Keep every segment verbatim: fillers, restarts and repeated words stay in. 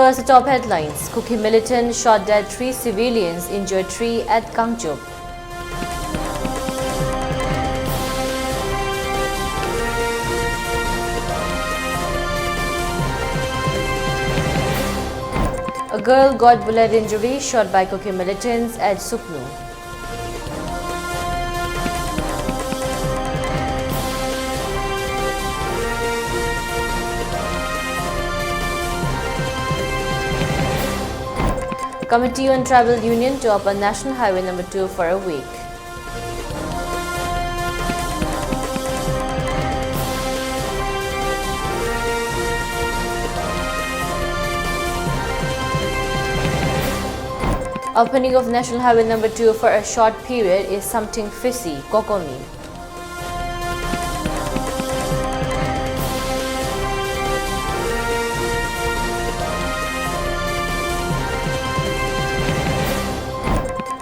First, top headlines. Kuki militant shot dead three civilians, injured three at Kangchup. A girl got bullet injury shot by Kuki militants at Suknu. Committee on Tribal Union to open National Highway number two for a week. Opening of National Highway number two for a short period is something fishy, COCOMI.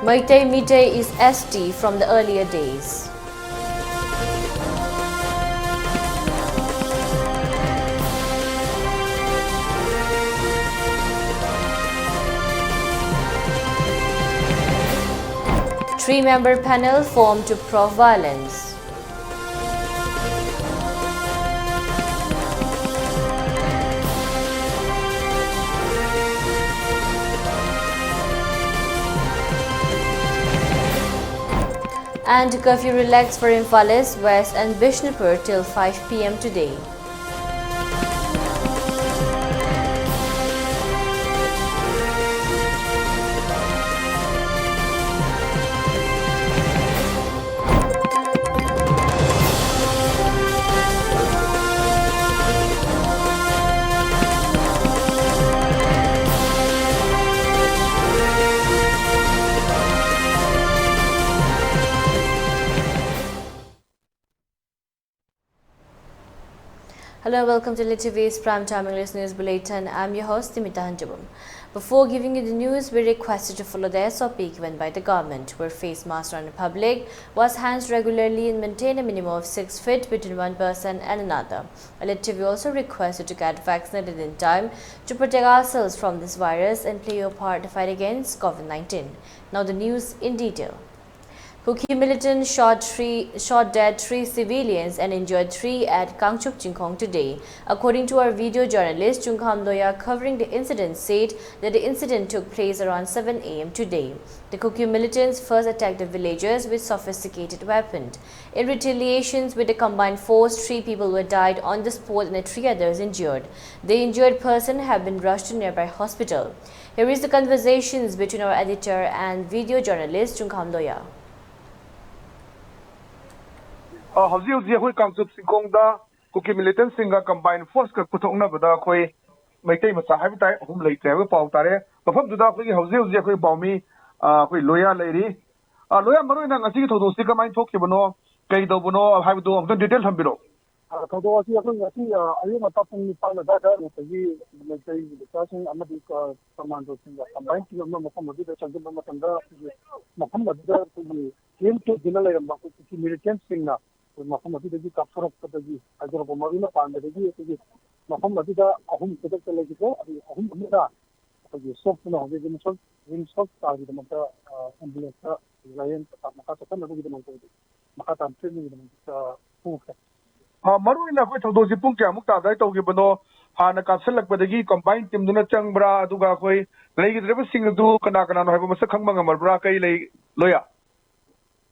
Meitei Meitei is S T from the earlier days. Three-member panel formed to probe violence. And curfew relaxed for Imphal East, West and Bishnupur till five p m today. Hello, welcome to L T V's Prime Time English News Bulletin. I'm your host, Nimita Hanjabam. Before giving you the news, we request you to follow the S O P given by the government, where face masks around the public, wash hands regularly, and maintain a minimum of six feet between one person and another. L T V also requests you to get vaccinated in time to protect ourselves from this virus and play your part in the fight against COVID nineteen. Now the news in detail. Kuki militants shot three, shot dead three civilians and injured three at Kangchup Chingkhong today. According to our video journalist Chungkham Loya, covering the incident, said that the incident took place around seven a m today. The Kuki militants first attacked the villagers with sophisticated weapons. In retaliations, with the combined force, three people were died on the spot and three others injured. The injured person have been rushed to nearby hospital. Here is the conversations between our editor and video journalist Chungkham Loya. ꯑ, ꯍꯧꯖꯤꯛ ꯍꯧꯖꯤꯛ ꯑꯩꯈꯣꯏ ꯀꯥꯡꯆꯨꯞ ꯆꯤꯡꯈꯣꯡꯗ ꯀꯨꯀꯤ ꯃꯤꯂꯤꯇꯦꯟꯁꯤꯡꯒ combine ꯐꯣꯔꯁꯀ ꯈꯨꯠꯊꯣꯛꯅꯕꯗ ꯑꯩꯈꯣꯏ ꯃꯩꯇꯩ ꯃꯆꯥ ꯍꯥꯏꯕ ꯇꯥꯏ, ꯑꯍꯨꯝ ꯂꯩꯇ꯭ꯔꯦ ꯍꯥꯏꯕ ꯄꯥꯎ ꯇꯥꯔꯦ꯫ ꯃꯐꯝꯗꯨꯗ ꯑꯩꯈꯣꯏꯒꯤ ꯍꯧꯖꯤꯛ ꯍꯧꯖꯤꯛ ꯑꯩꯈꯣꯏ ꯄꯥꯎꯃꯤ, ꯑ, ꯑꯩꯈꯣꯏ ꯂꯣꯌꯥ ꯂꯩꯔꯤ꯫ ꯑ, ꯂꯣꯌꯥ, ꯃꯔꯨ ꯑꯣꯏꯅ ꯉꯁꯤꯒꯤ ꯊꯧꯗꯣꯛꯁꯤ ꯀꯃꯥꯏꯅ ꯊꯣꯛꯈꯤꯕꯅꯣ, ꯀꯩ ꯇꯧꯕꯅꯣ ꯍꯥꯏꯕꯗꯣ ꯑꯃꯨꯛꯇꯪ ꯗꯤꯇꯦꯜ ꯊꯝꯕꯤꯔꯛꯑꯣ꯫ ꯑ, ꯊꯧꯗꯣꯛ ꯑꯁꯤ ꯑꯩꯈꯣꯏ ꯉꯁꯤ, ꯑ, ꯑꯌꯨꯛ ꯉꯟꯇꯥ ꯄꯨꯡ ꯅꯤꯄꯥꯟ ꯑꯗꯨꯋꯥꯏꯗ ꯉꯁꯥꯏꯒꯤ ꯃꯩꯇꯩ ꯃꯆꯥꯁꯤꯡ ꯑꯃꯗꯤ, ꯑ, ꯀꯃꯥꯟꯗꯣꯁꯤꯡꯒ ꯀꯝꯕꯥꯏꯟ ꯇꯤꯝ ꯑꯃ ꯃꯐꯝ ꯑꯗꯨꯗ ꯆꯪꯁꯤꯟꯕ ꯃꯇꯝꯗ ꯑꯩꯈꯣꯏꯒꯤ ꯃꯐꯝ ꯑꯗꯨꯗ ꯑꯩꯈꯣꯏꯒꯤ ꯀꯦꯝ ꯇꯧꯗꯨꯅ ꯂꯩꯔꯝꯕ ꯑꯩꯈꯣꯏ ꯀꯨꯀꯤ ꯃꯤꯂꯤꯇꯦꯟꯁꯤꯡꯅ ꯑꯩꯈꯣꯏ ꯃꯐꯝ ꯑꯗꯨꯗꯒꯤ ꯀꯥꯞꯊꯣꯔꯛꯄꯗꯒꯤ ꯍꯥꯏꯗꯣꯔꯛꯄ ꯃꯔꯨ ꯑꯣꯏꯅ ꯄꯥꯟꯕꯗꯒꯤ ꯑꯩꯈꯣꯏꯒꯤ ꯃꯐꯝ ꯑꯗꯨꯗ ꯑꯍꯨꯝ ꯈꯨꯗꯛꯇ ꯂꯩꯈꯤꯗ꯭ꯔꯦ꯫ ꯑꯗꯨꯒꯤ ꯑꯍꯨꯝ ꯑꯃꯅ ꯑꯩꯈꯣꯏꯒꯤ ꯁꯣꯛꯇꯨꯅ ꯍꯧꯖꯤꯛ ꯔꯤꯝꯁ ꯍꯣꯁ-, ꯔꯤꯝꯁ ꯍꯣꯁꯄꯤꯇꯥꯜꯒꯤꯗꯃꯛꯇ, ꯑ, ꯑꯦꯝꯕꯨꯂꯦꯟꯁꯇ ꯂꯥꯌꯦꯡ ꯃꯈꯥ ꯆꯠꯊꯅꯕꯒꯤꯗꯃꯛꯇ ꯍꯧꯖꯤꯛ ꯃꯈꯥ ꯇꯥꯅ ꯇ꯭ꯔꯤꯠꯃꯦꯟꯒꯤꯗꯃꯛꯇ ꯄꯨꯈ꯭ꯔꯦ꯫ ꯑ, ꯃꯔꯨ ꯑꯣꯏꯅ ꯑꯩꯈꯣꯏ ꯊꯧꯗꯣꯛꯁꯤ ꯄꯨꯡ ꯀꯌꯥꯃꯨꯛ ꯇꯥꯗꯥꯏ ꯇꯧꯈꯤꯕꯅꯣ? ꯍꯥꯟꯅ ꯀꯥꯞꯁꯤꯜꯂꯛꯄꯗꯒꯤ ꯀꯝꯕꯥꯏꯟ ꯇꯤꯝꯗꯨꯅ ꯆꯪꯕ꯭ꯔꯥ? ꯑꯗꯨꯒ ꯑꯩꯈꯣꯏ ꯂꯩꯈꯤꯗ꯭ꯔꯕꯁꯤꯡ ꯑꯗꯨ ꯀꯅꯥ ꯀꯅꯥꯅꯣ ꯍꯥꯏꯕ ꯃꯁꯛ ꯈꯪꯕ ꯉꯝꯃꯕ꯭ꯔꯥ? ꯀꯩ ꯂꯩ, ꯂꯣꯌꯥ?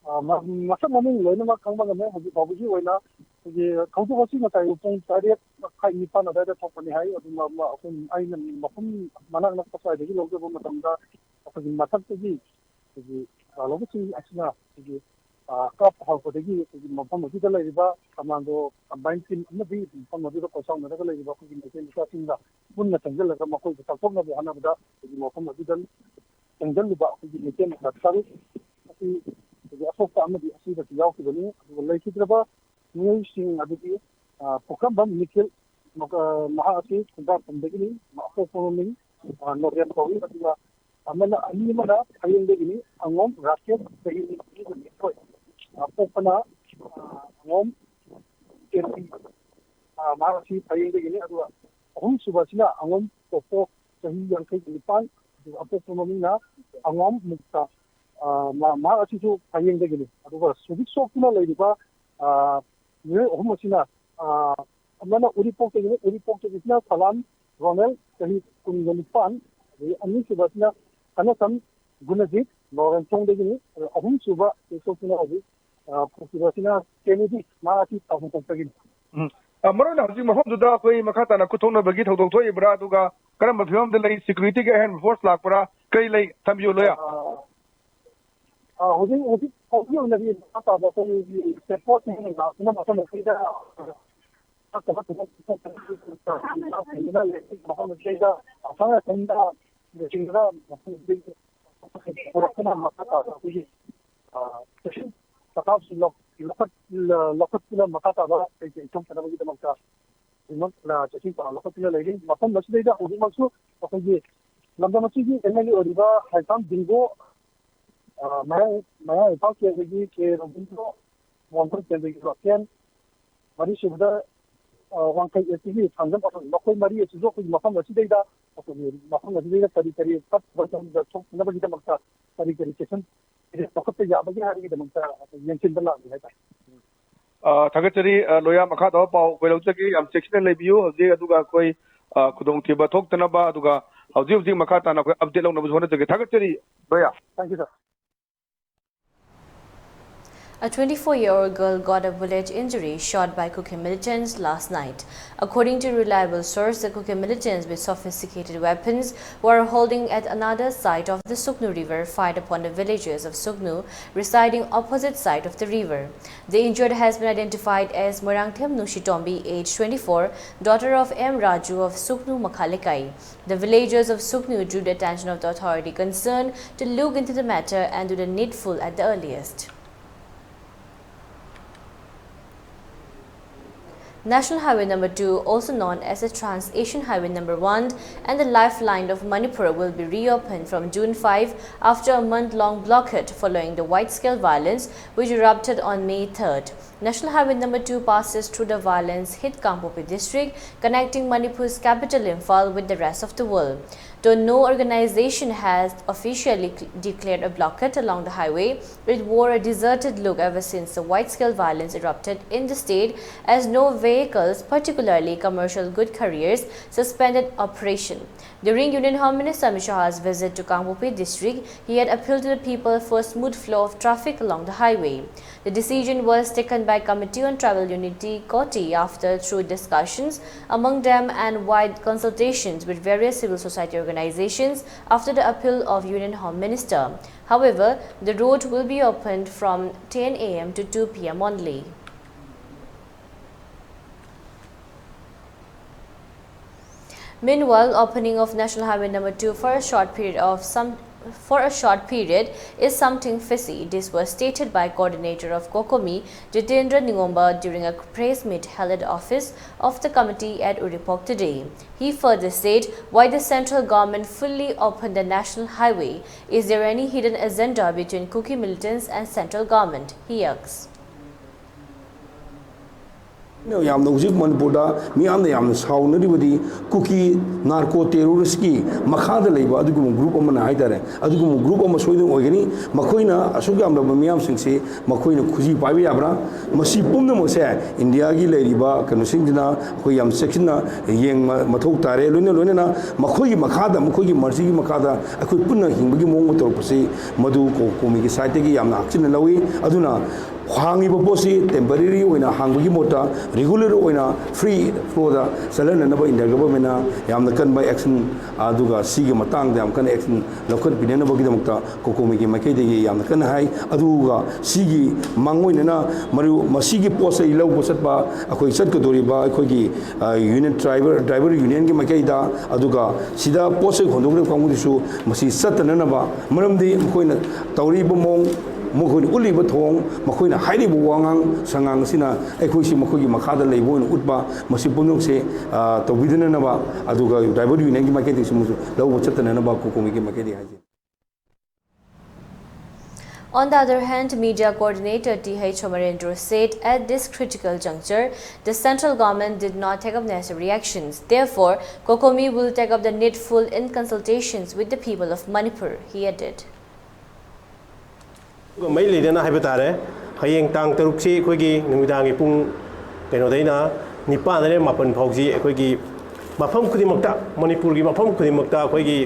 ꯑ, ꯃ-, ꯃꯁꯛ ꯃꯃꯤꯡ ꯂꯣꯏꯅꯃꯛ ꯈꯪꯕ ꯉꯝꯃꯦ꯫ ꯍꯧꯖꯤꯛ ꯐꯥꯎꯕꯒꯤ ꯑꯣꯏꯅ ꯑꯩꯈꯣꯏꯒꯤ ꯊꯧꯗꯣꯛ ꯑꯁꯤ ꯉꯁꯥꯏ ꯄꯨꯡ ꯇꯔꯦꯠ ꯃꯈꯥꯏ ꯅꯤꯄꯥꯟ ꯑꯗꯨꯋꯥꯏꯗ ꯊꯣꯛꯄꯅꯤ ꯍꯥꯏ꯫ ꯑꯗꯨ ꯃ-, ꯃ-, ꯑꯩꯈꯣꯏ, ꯑꯩꯅ ꯃꯐꯝ ꯃꯅꯥꯛ ꯅꯛꯄ ꯁ꯭ꯋꯥꯏꯗꯒꯤ ꯂꯧꯖꯕ ꯃꯇꯝꯗ ꯑꯩꯈꯣꯏꯒꯤ ꯃꯊꯛꯇꯒꯤ ꯑꯩꯈꯣꯏꯒꯤ ꯂꯥꯜꯍꯧꯕꯁꯤꯡ ꯑꯁꯤꯅ ꯑꯩꯈꯣꯏꯒꯤ, ꯑ, ꯀꯥꯞꯄ ꯍꯧꯔꯛꯄꯗꯒꯤ ꯑꯩꯈꯣꯏꯒꯤ ꯃꯐꯝ ꯑꯁꯤꯗ ꯂꯩꯔꯤꯕ ꯀꯃꯥꯟꯗꯣ ꯀꯝꯕꯥꯏꯟ ꯇꯤꯝ ꯑꯃꯗꯤ ꯃꯐꯝ ꯑꯗꯨꯗ ꯈꯣꯏꯁꯥꯎꯅꯔꯒ ꯂꯩꯔꯤꯕ ꯑꯩꯈꯣꯏꯒꯤ ꯃꯩꯇꯩ ꯃꯆꯥꯁꯤꯡꯒ ꯄꯨꯟꯅ ꯆꯪꯁꯤꯜꯂꯒ ꯃꯈꯣꯏꯕꯨ ꯇꯛꯊꯣꯛꯅꯕ ꯍꯣꯠꯅꯕꯗ ꯑꯩꯈꯣꯏꯒꯤ ꯃꯐꯝ ꯑꯗꯨꯗ ꯆꯪꯁꯤꯜꯂꯤꯕ ꯑꯩꯈꯣꯏꯒꯤ ꯃꯩꯇꯩ ꯃꯆꯥ ꯇꯔꯨꯛ ꯑꯁꯤ ꯑꯩꯈꯣꯏꯒꯤ ꯑꯁꯣꯛꯄ ꯑꯃꯗꯤ ꯑꯁꯤꯕꯁꯨ ꯌꯥꯎꯈꯤꯕꯅꯤ꯫ ꯑꯗꯨꯒ ꯂꯩꯈꯤꯗ꯭ꯔꯕ ꯃꯤꯑꯣꯏꯁꯤꯡ ꯑꯗꯨꯗꯤ ꯑ, ꯄꯨꯈ꯭ꯔꯝꯕꯝ ꯅꯤꯈꯤꯜ, ꯃ-, ꯑ, ꯃꯍꯥꯛ ꯑꯁꯤ ꯈꯣꯡꯖꯥꯝꯄꯝꯗꯒꯤꯅꯤ, ꯑꯄꯣꯛꯄ ꯃꯃꯤꯡ, ꯑ, ꯅꯣꯕꯦꯟ ꯀꯧꯏ꯫ ꯑꯗꯨꯒ ꯑꯃꯅ, ꯑꯅꯤ ꯑꯃꯅ ꯐꯌꯦꯡꯗꯒꯤꯅꯤ, ꯑꯉꯣꯝ ꯔꯥꯀꯦꯁ, ꯆꯍꯤ ꯅꯤꯐꯨ ꯅꯤꯊꯣꯏ, ꯑꯄꯣꯛꯄꯅ, ꯑ, ꯑꯉꯣꯝ ꯀꯦꯟꯕꯤ, ꯑ, ꯃꯍꯥꯛ ꯑꯁꯤ ꯐꯌꯦꯡꯗꯒꯤꯅꯤ꯫ ꯑꯗꯨꯒ ꯑꯍꯨꯝꯁꯨꯕ ꯑꯁꯤꯅ ꯑꯉꯣꯝ ꯄꯣꯄꯣ, ꯆꯍꯤ ꯌꯥꯡꯈꯩꯒ ꯅꯤꯄꯥꯟ, ꯑꯗꯨꯒ ꯑꯄꯣꯛꯄ ꯃꯃꯤꯡꯅ ꯑꯉꯣꯝ ꯃꯨꯛꯇ, ꯑ, ꯃꯥ-, ꯃꯍꯥꯛ ꯑꯁꯤꯁꯨ ꯐꯌꯦꯡꯗꯒꯤꯅꯤ꯫ ꯑꯗꯨꯒ ꯁꯨꯕꯤꯛ ꯁꯣꯛꯇꯨꯅ ꯂꯩꯔꯤꯕ, ꯑ, ꯃꯤꯑꯣꯏ ꯑꯍꯨꯝ ꯑꯁꯤꯅ, ꯑ, ꯑꯃꯅ ꯎꯔꯤꯄꯣꯛꯇꯒꯤꯅꯤ, ꯎꯔꯤꯄꯣꯛꯇꯒꯤꯁꯤꯅ ꯁꯂꯥꯝ ꯔꯣꯅꯦꯜ, ꯆꯍꯤ ꯀꯨꯟꯒ ꯅꯤꯄꯥꯟ, ꯑꯗꯒꯤ ꯑꯅꯤꯁꯨꯕ ꯑꯁꯤꯅ ꯀꯅꯁꯝ ꯒꯨꯅꯖꯤꯠ, ꯂꯣꯔꯦꯟꯁꯣꯡꯗꯒꯤꯅꯤ, ꯑꯗꯨꯒ ꯑꯍꯨꯝꯁꯨꯕ ꯎꯔꯤꯄꯣꯛꯇꯨꯅ ꯍꯧꯖꯤꯛ, ꯑ, ꯄꯨꯈꯤꯕ ꯑꯁꯤꯅ ꯀꯦꯅꯦꯗꯤ, ꯃꯍꯥꯛ ꯑꯁꯤ ꯇꯥꯎꯟ ꯀꯣꯛꯇꯒꯤꯅꯤ꯫ ꯎꯝ꯫ ꯑ, ꯃꯔꯨ ꯑꯣꯏꯅ ꯍꯧꯖꯤꯛ ꯃꯐꯝꯗꯨꯗ ꯑꯩꯈꯣꯏ ꯃꯈꯥ ꯇꯥꯅ ꯈꯨꯠꯊꯣꯛꯅꯕꯒꯤ ꯊꯧꯗꯣꯛ ꯊꯣꯛꯏꯕ꯭ꯔꯥ, ꯑꯗꯨꯒ ꯀꯔꯝꯕ ꯐꯤꯕꯝꯗ ꯂꯩ, ꯁꯦꯀ꯭ꯌꯨꯔꯤꯇꯤꯒꯤ ꯑꯍꯦꯟꯕ ꯐꯣꯔꯁ ꯂꯥꯛꯄ꯭ꯔꯥ, ꯀꯔꯤ ꯂꯩ, ꯊꯝꯕꯤꯌꯨ ꯂꯣꯌꯥ꯫ ꯑ, ꯑ, ꯍꯧꯖꯤꯛ, ꯍꯧꯖꯤꯛ ꯐꯥꯎꯒꯤ ꯑꯣꯏꯅꯗꯤ ꯃꯈꯥ ꯇꯥꯕ ꯑꯩꯈꯣꯏꯒꯤ ꯁꯦꯞ ꯐꯣꯔꯁꯁꯤꯡꯅ ꯂꯥꯛꯇꯨꯅ ꯃꯐꯝ ꯑꯁꯤꯗ ꯐꯠꯇꯕ ꯊꯧꯗꯣꯛ ꯊꯣꯛꯇꯅꯕꯒꯤ ꯃꯐꯝ ꯑꯁꯤꯗ ꯑꯁꯪ ꯑꯁꯪꯗ ꯂꯨꯆꯤꯡꯗꯨꯅ ꯃꯐꯝ ꯑꯁꯤꯗꯒꯤ ꯄꯨꯔꯛꯇꯨꯅ ꯃꯈꯥ ꯇꯥꯕ ꯑꯩꯈꯣꯏꯒꯤ, ꯑ, ꯆꯦꯛꯁꯤꯟ ꯊꯧꯔꯥꯡꯁꯤꯡ ꯂꯧ-, ꯂꯧꯈꯠ-, ꯂꯧꯈꯠꯇꯨꯅ ꯃꯈꯥ ꯇꯥꯕ ꯀꯩ ꯀꯩ ꯊꯣꯛꯇꯅꯕꯒꯤꯗꯃꯛꯇ ꯍꯧꯖꯤꯛꯃꯛ, ꯑ, ꯆꯦꯛꯁꯤꯟ ꯊꯧꯔꯥꯡ ꯂꯧꯈꯠꯇꯨꯅ ꯂꯩꯔꯤ꯫ ꯃꯐꯝ ꯑꯁꯤꯗꯩꯗ ꯍꯧꯖꯤꯛꯃꯛꯁꯨ ꯑꯩꯈꯣꯏꯒꯤ ꯂꯝꯗꯝ ꯑꯁꯤꯒꯤ ꯑꯦꯝ ꯑꯦꯜ ꯑꯦ ꯑꯣꯏꯔꯤꯕ ꯍꯥꯏꯐꯥꯝ ꯕꯤꯡꯒꯣ, ꯑ, ꯃꯌꯥꯡ, ꯃꯌꯥꯡ ꯏꯝꯐꯥꯜ ꯀꯦꯟꯗ꯭ꯔꯒꯤ ꯀꯦ ꯔꯣꯕꯤꯟꯗ꯭ꯔꯣ, ꯋꯥꯡꯈꯨꯜ ꯀꯦꯟꯗ꯭ꯔꯒꯤ ꯔꯣꯀꯦꯟ, ꯃꯔꯤꯁꯨꯕꯗ, ꯑ, ꯋꯥꯡꯈꯩ ꯑꯦꯁ ꯇꯤꯒꯤ ꯊꯥꯡꯖꯝ ꯄꯥꯎꯁꯣꯟ, ꯃꯈꯣꯏ ꯃꯔꯤ ꯑꯁꯤꯁꯨ ꯑꯩꯈꯣꯏꯒꯤ ꯃꯐꯝ ꯑꯁꯤꯗꯩꯗ, ꯑꯩꯈꯣꯏꯒꯤ ꯃꯐꯝ ꯑꯁꯤꯗꯩꯗ ꯀꯔꯤ ꯀꯔꯤ ꯐꯠꯇꯕ ꯊꯣꯛꯅꯕꯒꯤꯗꯃꯛꯇ ꯀꯔꯤ ꯀꯔꯤ ꯆꯦꯛꯁꯤꯟ ꯂꯧꯈꯠꯄ ꯌꯥꯕꯒꯦ ꯍꯥꯏꯕꯒꯤꯗꯃꯛꯇ ꯑꯩꯈꯣꯏ ꯌꯦꯡꯁꯤꯟꯕ ꯂꯥꯛꯂꯤ ꯍꯥꯏꯇꯥꯔꯦ꯫ ꯑ, ꯊꯥꯒꯠꯆꯔꯤ, ꯑ, ꯂꯣꯌꯥ, ꯃꯈꯥ ꯇꯥꯕ ꯄꯥꯎ ꯑꯩꯈꯣꯏ ꯂꯧꯖꯒꯦ꯫ ꯌꯥꯝ ꯆꯦꯛꯁꯤꯟꯅ ꯂꯩꯕꯤꯌꯨ ꯍꯧꯖꯤꯛ, ꯑꯗꯨꯒ ꯑꯩꯈꯣꯏ, ꯑ, ꯈꯨꯗꯣꯡꯊꯤꯕ ꯊꯣꯛꯇꯅꯕ, ꯑꯗꯨꯒ ꯍꯧꯖꯤꯛ ꯍꯧꯖꯤꯛ ꯃꯈꯥ ꯇꯥꯅ ꯑꯩꯈꯣꯏ ꯑꯞꯗꯦꯠ ꯂꯧꯅꯕꯁꯨ ꯍꯣꯠꯅꯖꯒꯦ꯫ ꯊꯥꯒꯠꯆꯔꯤ, ꯂꯣꯌꯥ꯫ Thank you, sir. A twenty-four-year-old girl got a bullet injury shot by Kuki militants last night. According to reliable source, the Kuki militants with sophisticated weapons were holding at another side of the Suknu River fired upon the villagers of Suknu residing opposite side of the river. The injured has been identified as Moirangthem Nushitombi, age twenty-four, daughter of M Raju of Suknu Makhalekai. The villagers of Suknu drew the attention of the authority concerned to look into the matter and do the needful at the earliest. National Highway number two, also known as the Trans-Asian Highway number one and the lifeline of Manipur, will be reopened from June five after a month-long blockade following the wide-scale violence which erupted on May third. National Highway number two passes through the violence-hit Kangpokpi district, connecting Manipur's capital Imphal with the rest of the world. Though no organization has officially cl- declared a blockade along the highway, it wore a deserted look ever since the wide-scale violence erupted in the state, as no vehicles, particularly commercial good carriers, suspended operation. During Union Home Minister Amit Shah's visit to Kangpokpi district, he had appealed to the people for a smooth flow of traffic along the highway. The decision was taken by Committee on Tribal Unity, COTI, after through discussions among them and wide consultations with various civil society organizations after the appeal of Union Home Minister. However, the road will be opened from ten a m to two p m only. Meanwhile, opening of National Highway number two for a short period of some for a short period is something fishy. This was stated by coordinator of COCOMI, Jitendra Ningomba, during a press meet held at office of the committee at Uripok today. He further said, "Why the central government fully opened the national highway? Is there any hidden agenda between Kuki militants and central government?" He asks. ꯌꯥꯝꯅ ꯍꯧꯖꯤꯛ ꯃꯅꯤꯄꯨꯔꯗ ꯃꯤꯌꯥꯝꯅ ꯌꯥꯝꯅ ꯁꯥꯎꯅꯔꯤꯕꯗꯤ ꯀꯨꯀꯤ narco ꯇꯦꯔꯣꯔꯤꯁꯀꯤ ꯃꯈꯥꯗ ꯂꯩꯕ ꯑꯗꯨꯒꯨꯝꯕ group ꯑꯃꯅ ꯍꯥꯏꯇꯥꯔꯦ, ꯑꯗꯨꯒꯨꯝꯕ ꯒ꯭ꯔꯨꯞ ꯑꯃ ꯁꯣꯏꯗꯅ ꯑꯣꯏꯒꯅꯤ꯫ ꯃꯈꯣꯏꯅ ꯑꯁꯨꯛ ꯌꯥꯝꯂꯕ ꯃꯤꯌꯥꯝꯁꯤꯡꯁꯤ ꯃꯈꯣꯏꯅ ꯈꯨꯖꯤ ꯄꯥꯏꯕ ꯌꯥꯕ꯭ꯔꯥ? ꯃꯁꯤ ꯄꯨꯝꯅꯃꯛꯁꯦ ꯏꯟꯗꯤꯌꯥꯒꯤ ꯂꯩꯔꯤꯕ ꯀꯩꯅꯣꯁꯤꯡꯁꯤꯅ ꯑꯩꯈꯣꯏ ꯌꯥꯝ ꯆꯦꯛꯁꯤꯟꯅ ꯌꯦꯡꯕ ꯃꯊꯧ ꯇꯥꯔꯦ꯫ ꯂꯣꯏꯅ ꯂꯣꯏꯅꯅ ꯃꯈꯣꯏꯒꯤ ꯃꯈꯥꯗ, ꯃꯈꯣꯏꯒꯤ ꯃꯔꯖꯤꯒꯤ ꯃꯈꯥꯗ ꯑꯩꯈꯣꯏ ꯄꯨꯟꯅ ꯍꯤꯡꯕꯒꯤ ꯃꯑꯣꯡ ꯑꯃ ꯇꯧꯔꯛꯄꯁꯤ ꯃꯗꯨ ꯀꯣ-, ꯀꯣꯃꯤꯒꯤ ꯁꯥꯏꯠꯇꯒꯤ ꯌꯥꯝꯅ ꯍꯛꯆꯤꯟꯅ ꯂꯧꯏ꯫ ꯑꯗꯨꯅ ꯍꯥꯡꯉꯤꯕ ꯄꯣꯠꯁꯤ ꯇꯦꯝꯄꯔꯦꯔꯤ ꯑꯣꯏꯅ ꯍꯥꯡꯕꯒꯤ ꯃꯍꯨꯠꯇ ꯔꯤꯒꯨꯂꯔ ꯑꯣꯏꯅ ꯐ꯭ꯔꯤ ꯐ꯭ꯂꯣꯗ ꯆꯠꯍꯟꯅꯅꯕ ꯏꯟꯗꯤꯌꯥ ꯒꯚꯔꯟꯃꯦꯟꯅ ꯌꯥꯝꯅ ꯀꯟꯕ ꯑꯦꯛꯁꯟ, ꯑꯗꯨꯒ ꯁꯤꯒꯤ ꯃꯇꯥꯡꯗ ꯌꯥꯝ ꯀꯟꯅ ꯑꯦꯛꯁꯟ ꯂꯧꯈꯠꯄꯤꯅꯅꯕꯒꯤꯗꯃꯛꯇ ꯀꯣꯀꯣꯃꯤꯒꯤ ꯃꯥꯏꯀꯩꯗꯒꯤ ꯌꯥꯝꯅ ꯀꯟꯅ ꯍꯥꯏ꯫ ꯑꯗꯨꯒ ꯁꯤꯒꯤ ꯃꯥꯡꯑꯣꯏꯅꯅ ꯃꯔꯨ ꯃꯁꯤꯒꯤ ꯄꯣꯠ ꯆꯩ ꯂꯧꯕ ꯆꯠꯄ ꯑꯩꯈꯣꯏ ꯆꯠꯀꯗꯧꯔꯤꯕ ꯑꯩꯈꯣꯏꯒꯤ, ꯑ, ꯌꯨꯅꯤꯌꯟ ꯗ꯭ꯔꯥꯏꯚꯔ, ꯗ꯭ꯔꯥꯏꯚꯔ ꯌꯨꯅꯤꯌꯟꯒꯤ ꯃꯥꯏꯀꯩꯗ, ꯑꯗꯨꯒ ꯁꯤꯗ ꯄꯣꯠ ꯆꯩ ꯍꯣꯟꯗꯣꯛꯂꯤꯕ ꯀꯥꯡꯕꯨꯗꯨꯁꯨ ꯃꯁꯤ ꯆꯠꯇꯅꯅꯕ, ꯃꯔꯝꯗꯤ ꯃꯈꯣꯏꯅ ꯇꯧꯔꯤꯕ ꯃꯑꯣꯡ ꯃꯈꯣꯏꯅ ꯎꯠꯂꯤꯕ ꯊꯧꯑꯣꯡ, ꯃꯈꯣꯏꯅ ꯍꯥꯏꯔꯤꯕ ꯋꯥꯉꯥꯡ ꯁꯉꯥꯡ ꯑꯁꯤꯅ ꯑꯩꯈꯣꯏꯁꯤ ꯃꯈꯣꯏꯒꯤ ꯃꯈꯥꯗ ꯂꯩꯕ ꯑꯣꯏꯅ ꯎꯠꯄ, ꯃꯁꯤ ꯄꯨꯝꯅꯃꯛꯁꯦ, ꯑ, ꯇꯧꯕꯤꯗꯅꯅꯕ, ꯑꯗꯨꯒ ꯗ꯭ꯔꯥꯏꯚꯔ ꯌꯨꯅꯤꯌꯟꯒꯤ ꯃꯥꯏꯀꯩꯗꯒꯤꯁꯨ ꯂꯧꯕ ꯆꯠꯇꯅꯅꯕ ꯀꯣꯀꯣꯃꯤꯒꯤ ꯃꯥꯏꯀꯩꯗꯒꯤ ꯍꯥꯏꯖꯔꯤ꯫ On the other hand, media coordinator T H Amarendra said at this critical juncture, the central government did not take up necessary actions. Therefore, COCOMI will take up the needful in consultations with the people of Manipur, he added. ꯑꯗꯨꯒ ꯃꯔꯤ ꯂꯩꯅꯅ ꯍꯥꯏꯕ ꯇꯥꯔꯦ, ꯍꯌꯦꯡ ꯇꯥꯡ ꯇꯔꯨꯛꯁꯤ ꯑꯩꯈꯣꯏꯒꯤ ꯅꯨꯃꯤꯗꯥꯡꯒꯤ ꯄꯨꯡ ꯀꯩꯅꯣꯗꯩꯅ ꯅꯤꯄꯥꯟꯗꯩꯅ ꯃꯥꯄꯟ ꯐꯥꯎꯁꯤ ꯑꯩꯈꯣꯏꯒꯤ ꯃꯐꯝ ꯈꯨꯗꯤꯡꯃꯛꯇ, ꯃꯅꯤꯄꯨꯔꯒꯤ ꯃꯐꯝ ꯈꯨꯗꯤꯡꯃꯛꯇ ꯑꯩꯈꯣꯏꯒꯤ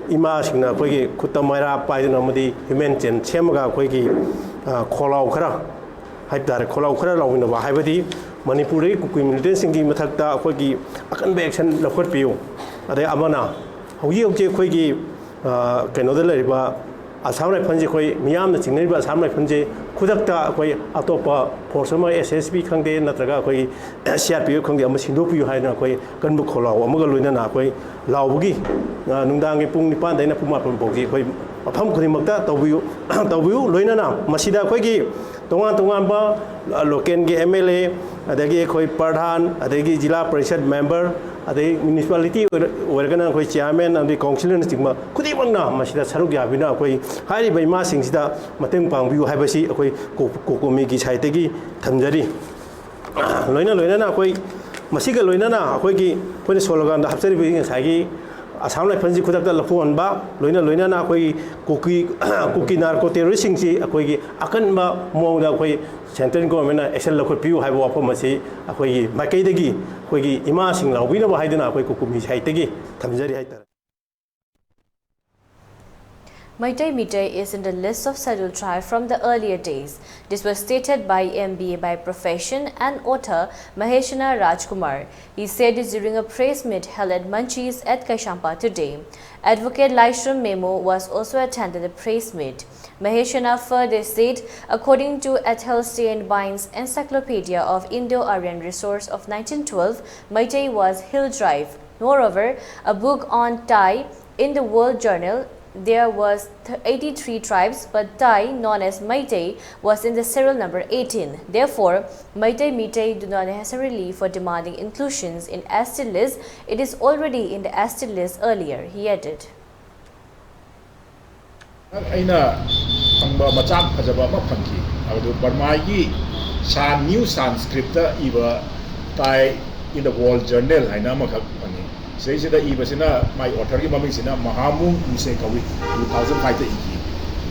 ꯏꯃꯥꯁꯤꯡꯅ ꯑꯩꯈꯣꯏꯒꯤ ꯈꯨꯠꯇ ꯃꯩꯔꯥ ꯄꯥꯏꯗꯨꯅ ꯑꯃꯗꯤ human chain ꯁꯦꯝꯃꯒ ꯑꯩꯈꯣꯏꯒꯤ, ꯑ, ꯈꯣꯜꯂꯥꯎ ꯈꯔ ꯍꯥꯏꯕ ꯇꯥꯔꯦ, ꯈꯣꯜꯂꯥꯎ ꯈꯔ ꯂꯥꯎꯃꯤꯟꯅꯕ ꯍꯥꯏꯕꯗꯤ ꯃꯅꯤꯄꯨꯔꯗꯒꯤ ꯀꯨꯀꯤ militant ꯁꯤꯡꯒꯤ ꯃꯊꯛꯇ ꯑꯩꯈꯣꯏꯒꯤ ꯑꯀꯟꯕ action ꯂꯧꯈꯠꯄꯤꯌꯨ꯫ ꯑꯗꯩ ꯑꯃꯅ ꯍꯧꯖꯤꯛ ꯍꯧꯖꯤꯛ ꯑꯩꯈꯣꯏꯒꯤ, ꯑ, ꯀꯩꯅꯣꯗ ꯂꯩꯔꯤꯕ Assam Rifles ꯁꯤ ꯑꯩꯈꯣꯏ ꯃꯤꯌꯥꯝꯅ ꯆꯤꯡꯅꯔꯤꯕ Assam Rifles ꯁꯤ ꯈꯨꯗꯛꯇ ꯑꯩꯈꯣꯏ ꯑꯇꯣꯞꯄ force ꯑꯃ, S S B ꯈꯪꯗꯦ, ꯅꯠꯇ꯭ꯔꯒ ꯑꯩꯈꯣꯏ C R P F ꯈꯪꯗꯦ, ꯑꯃ ꯁꯤꯟꯗꯣꯛꯄꯤꯌꯨ ꯍꯥꯏꯗꯅ ꯑꯩꯈꯣꯏ ꯀꯟꯕ ꯈꯣꯜꯂꯥꯎ ꯑꯃꯒ ꯂꯣꯏꯅꯅ ꯑꯩꯈꯣꯏ ꯂꯥꯎꯕꯒꯤ, ꯑ, ꯅꯨꯡꯗꯥꯡꯒꯤ ꯄꯨꯡ ꯅꯤꯄꯥꯟꯗꯩꯅ ꯄꯨꯡ ꯃꯥꯄꯟ ꯐꯥꯎꯒꯤ ꯑꯩꯈꯣꯏ ꯃꯐꯝ ꯈꯨꯗꯤꯡꯃꯛꯇ ꯇꯧꯕꯤꯌꯨ, ꯇꯧꯕꯤꯌꯨ꯫ ꯂꯣꯏꯅꯅ ꯃꯁꯤꯗ ꯑꯩꯈꯣꯏꯒꯤ ꯇꯣꯉꯥꯟ ꯇꯣꯉꯥꯟꯕ, ꯑ, local ꯒꯤ M L A, ꯑꯗꯒꯤ ꯑꯩꯈꯣꯏ ꯄ꯭ꯔꯙꯥꯟ, ꯑꯗꯒꯤ ꯖꯤꯂꯥ ꯄꯔꯤꯁꯠ member, ꯑꯗꯩ municipality ꯑꯣꯏꯔ-, ꯑꯣꯏꯔꯒꯅ ꯑꯩꯈꯣꯏ chairman ꯑꯃꯗꯤ councillor ꯅꯆꯤꯡꯕ ꯈꯨꯗꯤꯡꯃꯛꯅ ꯃꯁꯤꯗ ꯁꯔꯨꯛ ꯌꯥꯕꯤꯅ ꯑꯩꯈꯣꯏ ꯍꯥꯏꯔꯤꯕ ꯏꯃꯥꯁꯤꯡꯁꯤꯗ ꯃꯇꯦꯡ ꯄꯥꯡꯕꯤꯌꯨ ꯍꯥꯏꯕꯁꯤ ꯑꯩꯈꯣꯏ ꯀꯣ-, ꯀꯣꯀꯣꯃꯤꯒꯤ side ꯇꯒꯤ ꯊꯝꯖꯔꯤ꯫ ꯂꯣꯏꯅ ꯂꯣꯏꯅꯅ ꯑꯩꯈꯣꯏ ꯃꯁꯤꯒ ꯂꯣꯏꯅꯅ ꯑꯩꯈꯣꯏꯒꯤ, ꯑꯩꯈꯣꯏꯅ slogan ꯗ ꯍꯥꯞꯆꯔꯤꯕ ꯉꯁꯥꯏꯒꯤ Assam Rifles ꯁꯤ ꯈꯨꯗꯛꯇ ꯂꯧꯊꯣꯛꯍꯟꯕ, ꯂꯣꯏꯅ ꯂꯣꯏꯅꯅ ꯑꯩꯈꯣꯏꯒꯤ ꯀꯨꯀꯤ, ꯀꯨꯀꯤ narco terrorist ꯁꯤꯡꯁꯤ ꯑꯩꯈꯣꯏꯒꯤ ꯑꯀꯟꯕ ꯃꯑꯣꯡꯗ ꯑꯩꯈꯣꯏ central government ꯅ action ꯂꯧꯈꯠꯄꯤꯌꯨ ꯍꯥꯏꯕ ꯋꯥꯐꯝ ꯑꯁꯤ ꯑꯩꯈꯣꯏꯒꯤ ꯃꯥꯏꯀꯩꯗꯒꯤ ꯑꯩꯈꯣꯏꯒꯤ ꯏꯃꯥꯁꯤꯡ ꯂꯥꯎꯕꯤꯅꯕ ꯍꯥꯏꯗꯨꯅ ꯑꯩꯈꯣꯏ ꯀꯣꯀꯣꯃꯤ side ꯇꯒꯤ ꯊꯝꯖꯔꯤ ꯍꯥꯏꯇꯥꯔꯦ꯫ Meitei Meitei is in the list of scheduled tribe from the earlier days. This was stated by M B A by profession and author Maheshana Rajkumar. He said this during a press meet held at Manchis at Kaishampa today. Advocate Laishram Memo was also attended the press meet. Maheshana further said, according to Athelstan Bind's Encyclopedia of Indo-Aryan Resource of nineteen twelve, Meitei was hill tribe. Moreover, a book on Tai in the World Journal There was th- eighty-three tribes, but Tai, known as Meitei, was in the serial number eighteen. Therefore, Meitei Meitei do not necessarily for demanding inclusions in S T list. It is already in the S T list earlier, he added. ꯑꯩꯅ ꯐꯪꯕ ꯃꯆꯥꯛ ꯐꯖꯕ ꯑꯃ ꯐꯪꯈꯤ꯫ ꯑꯗꯨ ꯕꯔꯃꯥꯒꯤ ꯁꯥꯟ new ꯁꯥꯟꯁꯀ꯭ꯔꯤꯠꯇ ꯏꯕ Tai in the World Journal ꯍꯥꯏꯅ ꯑꯃꯈꯛ ꯐꯪꯉꯤ꯫ ꯁꯤꯗꯩꯁꯤꯗ ꯏꯕꯁꯤꯅ ꯃꯥꯏ ꯑꯣꯊꯔꯒꯤ ꯃꯃꯤꯡꯁꯤꯅ ꯃꯍꯥꯃꯨꯡ ꯃꯨꯁꯦ ꯀꯧꯏ꯫ ꯇꯨ ꯊꯥꯎꯖꯟ ꯐꯥꯏꯚꯇ ꯏꯈꯤ꯫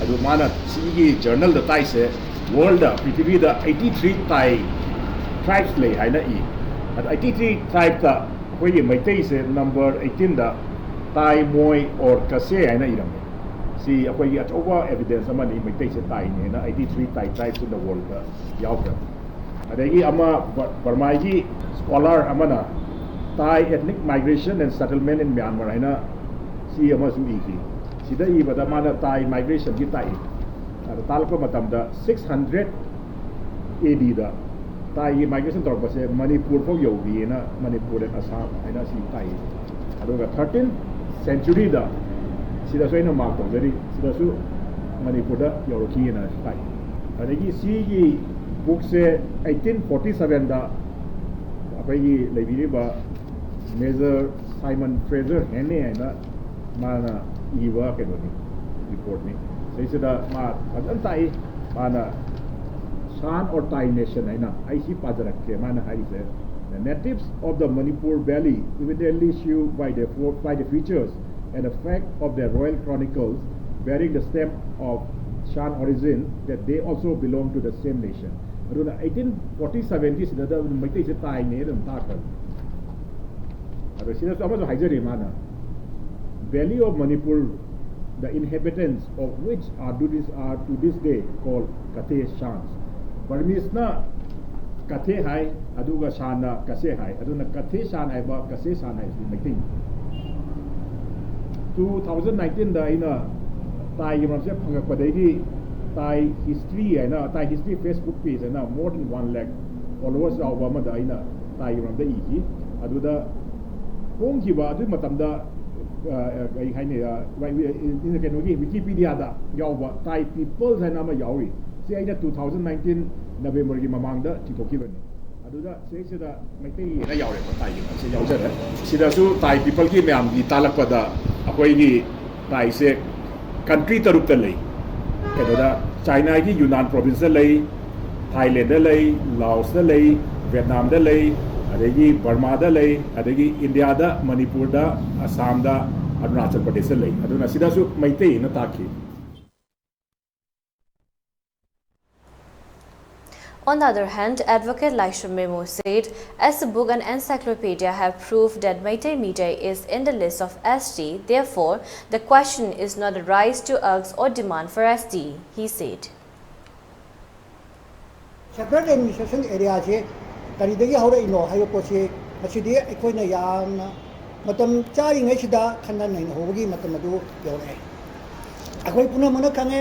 ꯑꯗꯨ ꯃꯥꯅ ꯁꯤꯒꯤ ꯖꯔꯅꯦꯜꯗ Taiꯁꯦ ꯋꯥꯔꯜꯗ ꯄ꯭ꯔꯤꯊꯤꯕꯤꯗ ꯑꯩꯠꯇꯤ ꯊ꯭ꯔꯤ Tai ꯇ꯭ꯔꯥꯏꯕꯁ ꯂꯩ ꯍꯥꯏꯅ ꯏ꯫ ꯑꯗ ꯑꯩꯠꯇꯤ ꯊ꯭ꯔꯤ ꯇ꯭ꯔꯥꯏꯕꯇ ꯑꯩꯈꯣꯏꯒꯤ ꯃꯩꯇꯩꯁꯦ number ꯑꯩꯠꯇꯤꯟꯗ Tai, Moi or Kase ꯍꯥꯏꯅ ꯏꯔꯝꯃꯤ꯫ ꯁꯤ ꯑꯩꯈꯣꯏꯒꯤ ꯑꯆꯧꯕ ꯑꯦꯚꯤꯗꯦꯟꯁ ꯑꯃꯅꯤ, ꯃꯩꯇꯩꯁꯦ Taiꯅꯦꯅ eighty three Tai tribes in the worldꯗ ꯌꯥꯎꯈ꯭ꯔꯦ꯫ ꯑꯗꯒꯤ ꯑꯃ ꯕ- ꯕꯔꯃꯥꯒꯤ ꯁ꯭ꯀꯣꯂꯥꯔ ꯑꯃꯅ Tai Ethnic Migration and Settlement in Myanmar ꯍꯥꯏꯅ ꯁꯤ ꯑꯃꯁꯨ ꯏꯈꯤ꯫ ꯁꯤꯗ ꯏꯕꯗ ꯃꯥꯅ Tai migrationꯒꯤ ꯇꯥꯛꯏ꯫ ꯑꯗ ꯇꯥꯛꯂꯛꯄ ꯃꯇꯝꯗ ꯁꯤꯛꯁ ꯍꯟꯗ꯭ꯔꯦꯠ ꯑꯦ ꯗꯤꯗ Taiꯒꯤ ꯃꯥꯏꯒ꯭ꯔꯦꯁꯟ ꯇꯧꯔꯛꯄꯁꯦ ꯃꯅꯤꯄꯨꯔ ꯐꯥꯎ ꯌꯧꯈꯤꯑꯅ Manipur and Assam ꯍꯥꯏꯅ ꯑꯁꯤ ꯇꯥꯛꯏ꯫ ꯑꯗꯨꯒ ꯊꯥꯔꯇꯤꯟ ꯁꯦꯟꯆꯨꯔꯤꯗ ꯁꯤꯗꯁꯨ ꯑꯩꯅ ꯃꯥꯔꯛ ꯇꯧꯖꯔꯤ, ꯁꯤꯗꯁꯨ ꯃꯅꯤꯄꯨꯔꯗ ꯌꯧꯔꯛꯈꯤꯑꯅ ꯇꯥꯛꯏ꯫ ꯑꯗꯒꯤ ꯁꯤꯒꯤ ꯕꯨꯛꯁꯦ ꯑꯩꯠꯇꯤꯟ ꯐꯣꯔꯇꯤ ꯁꯕꯦꯟꯗ ꯑꯩꯈꯣꯏꯒꯤ ꯂꯩꯕꯤꯔꯤꯕ ꯃꯦꯖꯔ ꯁꯥꯏꯃꯟ ꯐ꯭ꯔꯦꯖꯔ ꯍꯦꯟꯅꯦ ꯍꯥꯏꯅ ꯃꯥꯅ ꯏꯕ ꯀꯩꯅꯣꯅꯤ, ꯔꯤꯄꯣꯔꯠꯅꯤ꯫ ꯁꯤꯁꯤꯗ ꯃꯥ ꯐꯖꯅ ꯇꯥꯛꯏ꯫ ꯃꯥꯅ Shan or Tai nation ꯍꯥꯏꯅ ꯑꯩ ꯁꯤ ꯄꯥꯖꯔꯛꯀꯦ꯫ ꯃꯥꯅ ꯍꯥꯏꯔꯤꯁꯦ, "The natives of the Manipur Valley evidently show by their fo- by the features and the fact of their royal chronicles bearing the stamp of Shan origin that they also belong to the same nation." ꯑꯗꯨꯅ eighteen forty ꯁꯕꯦꯟꯒꯤ ꯁꯤꯗ ꯑꯗꯨꯝ ꯃꯩꯇꯩꯁꯦ ꯇꯥꯏꯅꯦ ꯑꯗꯨꯝ ꯇꯥꯛꯈ꯭ꯔꯅꯤ꯫ ꯑꯗꯣ ꯁꯤꯗꯁꯨ ꯑꯃꯁꯨ ꯍꯥꯏꯖꯔꯤ ꯃꯥꯅ, "Valley of Manipur, the inhabitants of which are to this, are to this day called Kathe Shans." ꯕꯔꯃꯤꯁꯅ ꯀꯊꯦ ꯍꯥꯏ, ꯑꯗꯨꯒ ꯁꯥꯟꯅ ꯀꯁꯦ ꯍꯥꯏ꯫ ꯑꯗꯨꯅ ꯀꯊꯦ ꯁꯥꯟ ꯍꯥꯏꯕ, ꯀꯁꯦ ꯁꯥꯟ ꯍꯥꯏꯕꯁꯤ ꯃꯩꯇꯩꯅꯤ꯫ ꯇꯨ ꯊꯥꯎꯖꯟ ꯅꯥꯏꯟꯇꯤꯟꯗ ꯑꯩꯅ ꯇꯥꯏꯒꯤ ꯃꯔꯝꯁꯦ ꯐꯪꯉꯛꯄꯗꯒꯤ Tai history ꯍꯥꯏꯅ, Tai history Facebook page ꯍꯥꯏꯅ more than one lakh followers ꯌꯥꯎꯕ ꯑꯃꯗ ꯑꯩꯅ ꯇꯥꯏꯒꯤ ꯃꯔꯝꯗ ꯏꯈꯤ꯫ ꯑꯗꯨꯗ ꯍꯣꯡꯈꯤꯕ ꯑꯗꯨꯒꯤ ꯃꯇꯝꯗ ꯑ, ꯑ, ꯀꯩ ꯍꯥꯏꯅꯤ, ꯑ, ꯋꯥꯏ-, ꯋꯤ-, ꯏ-, ꯀꯩꯅꯣꯒꯤ ꯋꯤꯀꯤꯄꯤꯗꯤꯌꯥꯗ ꯌꯥꯎꯕ ꯇꯥꯏ ꯄꯤꯄꯜꯁ ꯍꯥꯏꯅ ꯑꯃ ꯌꯥꯎꯔꯤ꯫ ꯁꯤ ꯑꯩꯅ two thousand nineteen ꯅꯕꯦꯝꯕꯔꯒꯤ ꯃꯃꯥꯡꯗ ꯆꯤꯡꯊꯣꯛꯈꯤꯕꯅꯤ꯫ ꯑꯗꯨꯗ ꯁꯤꯁꯤꯗ ꯃꯩꯇꯩ ꯍꯥꯏꯅ ꯌꯥꯎꯔꯦꯀꯣ, ꯇꯥꯏꯒꯤ ꯃꯁꯤ ꯌꯥꯎꯖꯔꯦ꯫ ꯁꯤꯗꯁꯨ ꯇꯥꯏ ꯄꯤꯄꯜꯒꯤ ꯃꯌꯥꯝꯒꯤ ꯇꯥꯜꯂꯛꯄꯗ ꯑꯩꯈꯣꯏꯒꯤ ꯇꯥꯏꯁꯦ ꯀꯟꯇ꯭ꯔꯤ ꯇꯔꯨꯛꯇ ꯂꯩ꯫ ꯀꯩꯅꯣꯗ, ꯆꯥꯏꯅꯥꯒꯤ ꯌꯨꯅꯥꯟ ꯄ꯭ꯔꯣꯚꯤꯟꯁꯇ ꯂꯩ, ꯊꯥꯏꯂꯦꯟꯗ ꯂꯩ, ꯂꯥꯑꯣꯁꯇ ꯂꯩ, ꯚꯦꯠꯅꯥꯝꯗ ꯂꯩ, ꯑꯗꯒꯤ ꯕꯔꯃꯥꯗ ꯂꯩ, ꯑꯗꯒꯤ ꯏꯟꯗꯤꯌꯥꯗ ꯃꯅꯤꯄꯨꯔꯗ, ꯑꯁꯥꯝꯗ, ꯑꯔꯨꯅꯥꯆꯜ ꯄ꯭ꯔꯗꯦꯁꯇ ꯂꯩ꯫ ꯑꯗꯨꯅ ꯁꯤꯗꯁꯨ ꯃꯩꯇꯩ ꯍꯥꯏꯅ ꯇꯥꯛꯈꯤ꯫ On the other hand, Advocate Laishram Memo said, as a book and encyclopedia have proved that Meitei Meitei is in the list of S T, therefore, the question is not a rise to ask or demand for S T, he said. Separate administration areaꯁꯦ ꯀꯔꯤꯗꯒꯤ ꯍꯧꯔꯛꯏꯅꯣ ꯍꯥꯏꯕ ꯄꯣꯠꯁꯤ ꯃꯁꯤꯗꯤ ꯑꯩꯈꯣꯏꯅ ꯌꯥꯝꯅ ꯃꯇꯝ ꯆꯥꯔꯤꯉꯩꯁꯤꯗ ꯈꯟꯅ ꯅꯩꯅꯍꯧꯕꯒꯤ ꯃꯇꯝ ꯑꯗꯨ ꯌꯧꯔꯛꯑꯦ꯫ ꯑꯩꯈꯣꯏ ꯄꯨꯝꯅꯃꯛꯅ ꯈꯪꯉꯦ,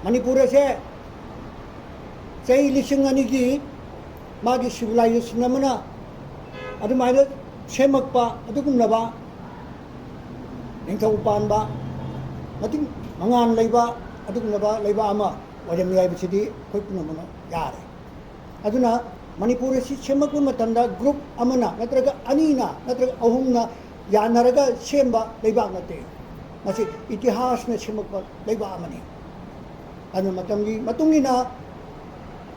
ꯃꯅꯤꯄꯨꯔ ꯑꯁꯦ ꯆꯍꯤ ꯂꯤꯁꯤꯡ ꯑꯅꯤꯒꯤ ꯃꯥꯒꯤ civilization ꯑꯃꯅ ꯑꯗꯨꯃꯥꯏꯅ ꯁꯦꯝꯃꯛꯄ ꯑꯗꯨꯒꯨꯝꯂꯕ ꯅꯤꯡꯊꯧ ꯄꯥꯟꯕ ꯃꯇꯤꯛ ꯃꯉꯥꯜ ꯂꯩꯕ ꯑꯗꯨꯒꯨꯝꯂꯕ ꯂꯩꯕꯥꯛ ꯑꯃ ꯑꯣꯏꯔꯝꯃꯤ ꯍꯥꯏꯕꯁꯤꯗꯤ ꯑꯩꯈꯣꯏ ꯄꯨꯝꯅꯃꯛꯅ ꯌꯥꯔꯦ꯫ ꯑꯗꯨꯅ ꯃꯅꯤꯄꯨꯔ ꯑꯁꯤ ꯁꯦꯝꯃꯛꯄ ꯃꯇꯝꯗ group ꯑꯃꯅ ꯅꯠꯇ꯭ꯔꯒ ꯑꯅꯤꯅ ꯅꯠꯇ꯭ꯔꯒ ꯑꯍꯨꯝꯅ ꯌꯥꯅꯔꯒ ꯁꯦꯝꯕ ꯂꯩꯕꯥꯛ ꯅꯠꯇꯦ꯫ ꯃꯁꯤ ꯏꯇꯤꯍꯥꯁꯅ ꯁꯦꯝꯃꯛꯄ ꯂꯩꯕꯥꯛ ꯑꯃꯅꯤ꯫ ꯑꯗꯨꯅ ꯃꯇꯝꯒꯤ ꯃꯇꯨꯡ ꯏꯟꯅ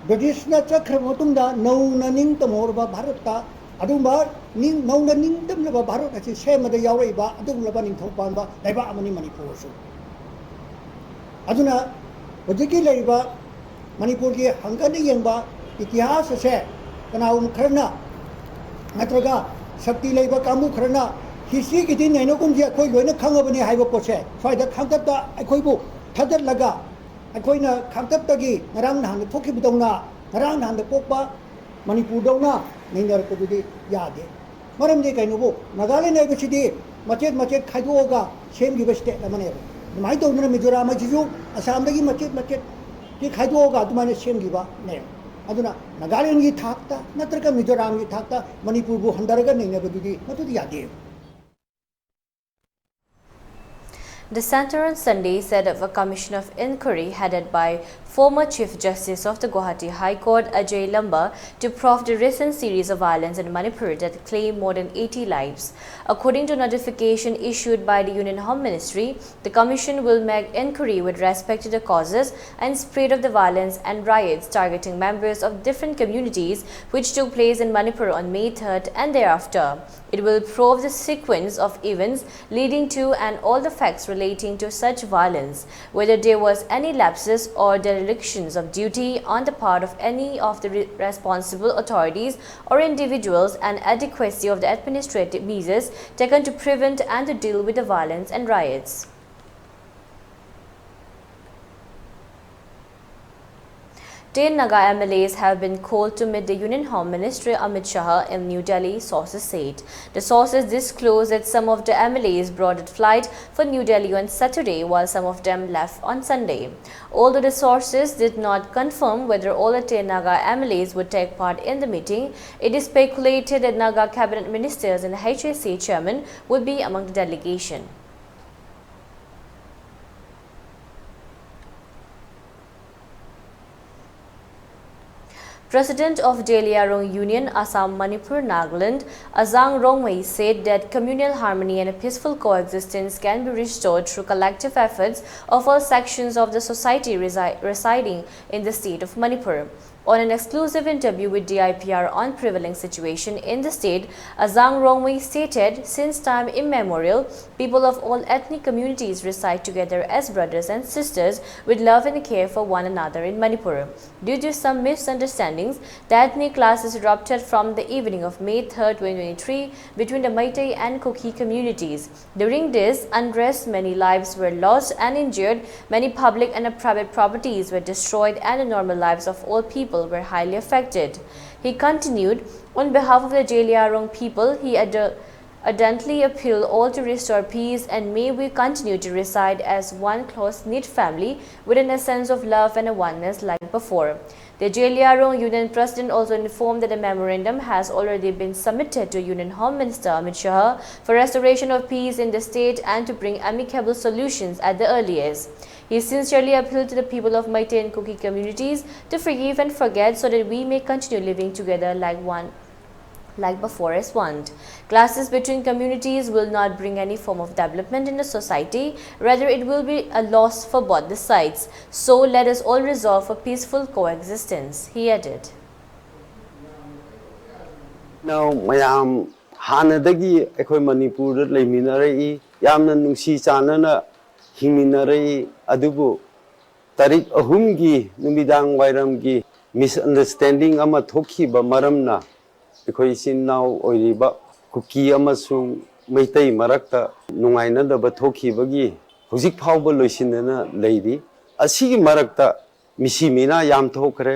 ꯕ꯭ꯔꯤꯇꯤꯁꯅ ꯆꯠꯈ꯭ꯔꯕ ꯃꯇꯨꯡꯗ ꯅꯧꯅ ꯅꯤꯡꯇꯝꯍꯧꯔꯕ ꯚꯥꯔꯠꯇ ꯑꯗꯨꯒꯨꯝꯕ ꯅꯤꯡ-, ꯅꯧꯅ ꯅꯤꯡꯇꯝꯂꯕ ꯚꯥꯔꯠ ꯑꯁꯤ ꯁꯦꯝꯕꯗ ꯌꯥꯎꯔꯛꯏꯕ ꯑꯗꯨꯒꯨꯝꯂꯕ ꯅꯤꯡꯊꯧ ꯄꯥꯟꯕ ꯂꯩꯕꯥꯛ ꯑꯃꯅꯤ ꯃꯅꯤꯄꯨꯔꯁꯨ꯫ ꯑꯗꯨꯅ ꯍꯧꯖꯤꯛꯀꯤ ꯂꯩꯔꯤꯕ ꯃꯅꯤꯄꯨꯔꯒꯤ ꯍꯪꯒꯠꯅ ꯌꯦꯡꯕ ꯏꯇꯤꯍꯥꯁ ꯑꯁꯦ ꯀꯅꯥꯒꯨꯝꯕ ꯈꯔꯅ ꯅꯠꯇ꯭ꯔꯒ ꯁꯛꯇꯤ ꯂꯩꯕ ꯀꯥꯡꯕꯨ ꯈꯔꯅ historyꯒꯤꯗꯤ ꯅꯩꯅꯒꯨꯝꯁꯤ, ꯑꯩꯈꯣꯏ ꯂꯣꯏꯅ ꯈꯪꯉꯕꯅꯤ ꯍꯥꯏꯕ ꯄꯣꯠꯁꯦ ꯁ꯭ꯋꯥꯏꯗ ꯈꯥꯡꯇꯠꯇ ꯑꯩꯈꯣꯏꯕꯨ ꯊꯥꯗꯠꯂꯒ ꯑꯩꯈꯣꯏꯅ ꯈꯥꯡꯇꯠꯇꯒꯤ ꯉꯔꯥꯡ ꯅꯍꯥꯟꯗ ꯊꯣꯛꯈꯤꯕꯗꯧꯅ, ꯉꯔꯥꯡ ꯅꯍꯥꯟꯗ ꯄꯣꯛꯄ ꯃꯅꯤꯄꯨꯔꯗꯧꯅ ꯅꯩꯅꯔꯛꯄꯗꯨꯗꯤ ꯌꯥꯗꯦ꯫ ꯃꯔꯝꯗꯤ ꯀꯩꯅꯣꯕꯨ, ꯅꯥꯒꯥꯂꯦꯟ ꯍꯥꯏꯕꯁꯤꯗꯤ ꯃꯆꯦꯠ ꯃꯆꯦꯠ ꯈꯥꯏꯗꯣꯛꯑꯒ ꯁꯦꯝꯈꯤꯕ state ꯑꯃꯅꯦꯕ꯫ ꯑꯗꯨꯃꯥꯏꯅ ꯇꯧꯗꯅ ꯃꯤꯖꯣꯔꯥꯝ ꯍꯥꯏꯁꯤꯁꯨ ꯑꯁꯥꯝꯗꯒꯤ ꯃꯆꯦꯠ ꯃꯆꯦꯠ ꯈꯥꯏꯗꯣꯛꯑꯒ ꯑꯗꯨꯃꯥꯏꯅ ꯁꯦꯝꯈꯤꯕꯅꯦꯕ꯫ ꯑꯗꯨꯅ ꯅꯥꯒꯥꯂꯦꯟꯒꯤ ꯊꯥꯛꯇ ꯅꯠꯇ꯭ꯔꯒ ꯃꯤꯖꯣꯔꯥꯝꯒꯤ ꯊꯥꯛꯇ ꯃꯅꯤꯄꯨꯔꯕꯨ ꯍꯟꯊꯔꯒ ꯅꯩꯅꯕꯗꯨꯗꯤ ꯃꯗꯨꯗꯤ ꯌꯥꯗꯦ꯫ The Centre on Sunday set up a commission of inquiry headed by former Chief Justice of the Guwahati High Court, Ajay Lamba, to probe the recent series of violence in Manipur that claimed more than eighty lives. According to notification issued by the Union Home Ministry, the commission will make inquiry with respect to the causes and spread of the violence and riots targeting members of different communities which took place in Manipur on May third and thereafter. It will probe the sequence of events leading to and all the facts relating to such violence, whether there was any lapses or derelictions of duty on the part of any of the re-, responsible authorities or individuals, and adequacy of the administrative measures taken to prevent and to deal with the violence and riots. Ten Naga M L As have been called to meet the Union Home Minister Amit Shah in New Delhi, sources said. The sources disclosed that some of the M L As boarded flight for New Delhi on Saturday, while some of them left on Sunday. Although the sources did not confirm whether all the ten Naga M L As would take part in the meeting, it is speculated that Naga cabinet ministers and the H A C chairman would be among the delegation. President of Zeliangrong Union, Assam, Manipur, Nagaland, Ajang Rongmei said that communal harmony and a peaceful coexistence can be restored through collective efforts of all sections of the society resi-, residing in the state of Manipur. On an exclusive interview with D I P R on prevailing situation in the state, Ajang Rongmei stated, since time immemorial, people of all ethnic communities reside together as brothers and sisters with love and care for one another in Manipur. Due to some misunderstandings, the ethnic clashes erupted from the evening of May third, twenty twenty-three, between the Meitei and Kuki communities. During this unrest, many lives were lost and injured, many public and private properties were destroyed, and the normal lives of all people were highly affected. He continued, on behalf of the Zeliangrong people, he ad-, ardently appeal all to restore peace, and may we continue to reside as one close-knit family with an essence of love and a oneness like before. The Zeliangrong Union President also informed that a memorandum has already been submitted to Union Home Minister Amit Shah for restoration of peace in the state and to bring amicable solutions at the earliest. He sincerely appealed to the people of Meitei and Kuki communities to forgive and forget so that we may continue living together like one like before as one. Clashes between communities will not bring any form of development in the society, rather, it will be a loss for both the sides. So, let us all resolve for peaceful coexistence, he added. ꯅꯥꯎ ꯃꯌꯥꯝ ꯍꯥꯟꯅꯗꯒꯤ ꯑꯩꯈꯣꯏ ꯃꯅꯤꯄꯨꯔꯗ ꯂꯩꯃꯤꯟꯅꯔꯛꯏ, ꯌꯥꯝꯅ ꯅꯨꯡꯁꯤ ꯆꯥꯟꯅꯅ ꯍꯤꯡꯃꯤꯟꯅꯔꯛꯏ꯫ ꯑꯗꯨꯕꯨ ꯇꯥꯔꯤꯛ ꯑꯍꯨꯝꯒꯤ ꯅꯨꯃꯤꯗꯥꯡ ꯋꯥꯏꯔꯝꯒꯤ ꯃꯤꯁꯑꯟꯗꯔꯁꯇꯦꯟꯗꯤꯡ ꯑꯃ ꯊꯣꯛꯈꯤꯕ ꯃꯔꯝꯅ ꯑꯩꯈꯣꯏ ꯏꯆꯤꯟ ꯏꯅꯥꯎ ꯑꯣꯏꯔꯤꯕ ꯀꯨꯀꯤ ꯑꯃꯁꯨꯡ ꯃꯩꯇꯩ ꯃꯔꯛꯇ ꯅꯨꯡꯉꯥꯏꯅꯗꯕ ꯊꯣꯛꯈꯤꯕꯒꯤ ꯍꯧꯖꯤꯛ ꯐꯥꯎꯕ ꯂꯣꯏꯁꯤꯟꯗꯅ ꯂꯩꯔꯤ꯫ ꯑꯁꯤꯒꯤ ꯃꯔꯛꯇ ꯃꯤꯁꯤ ꯃꯤꯅꯥ ꯌꯥꯝ ꯊꯣꯛꯈ꯭ꯔꯦ꯫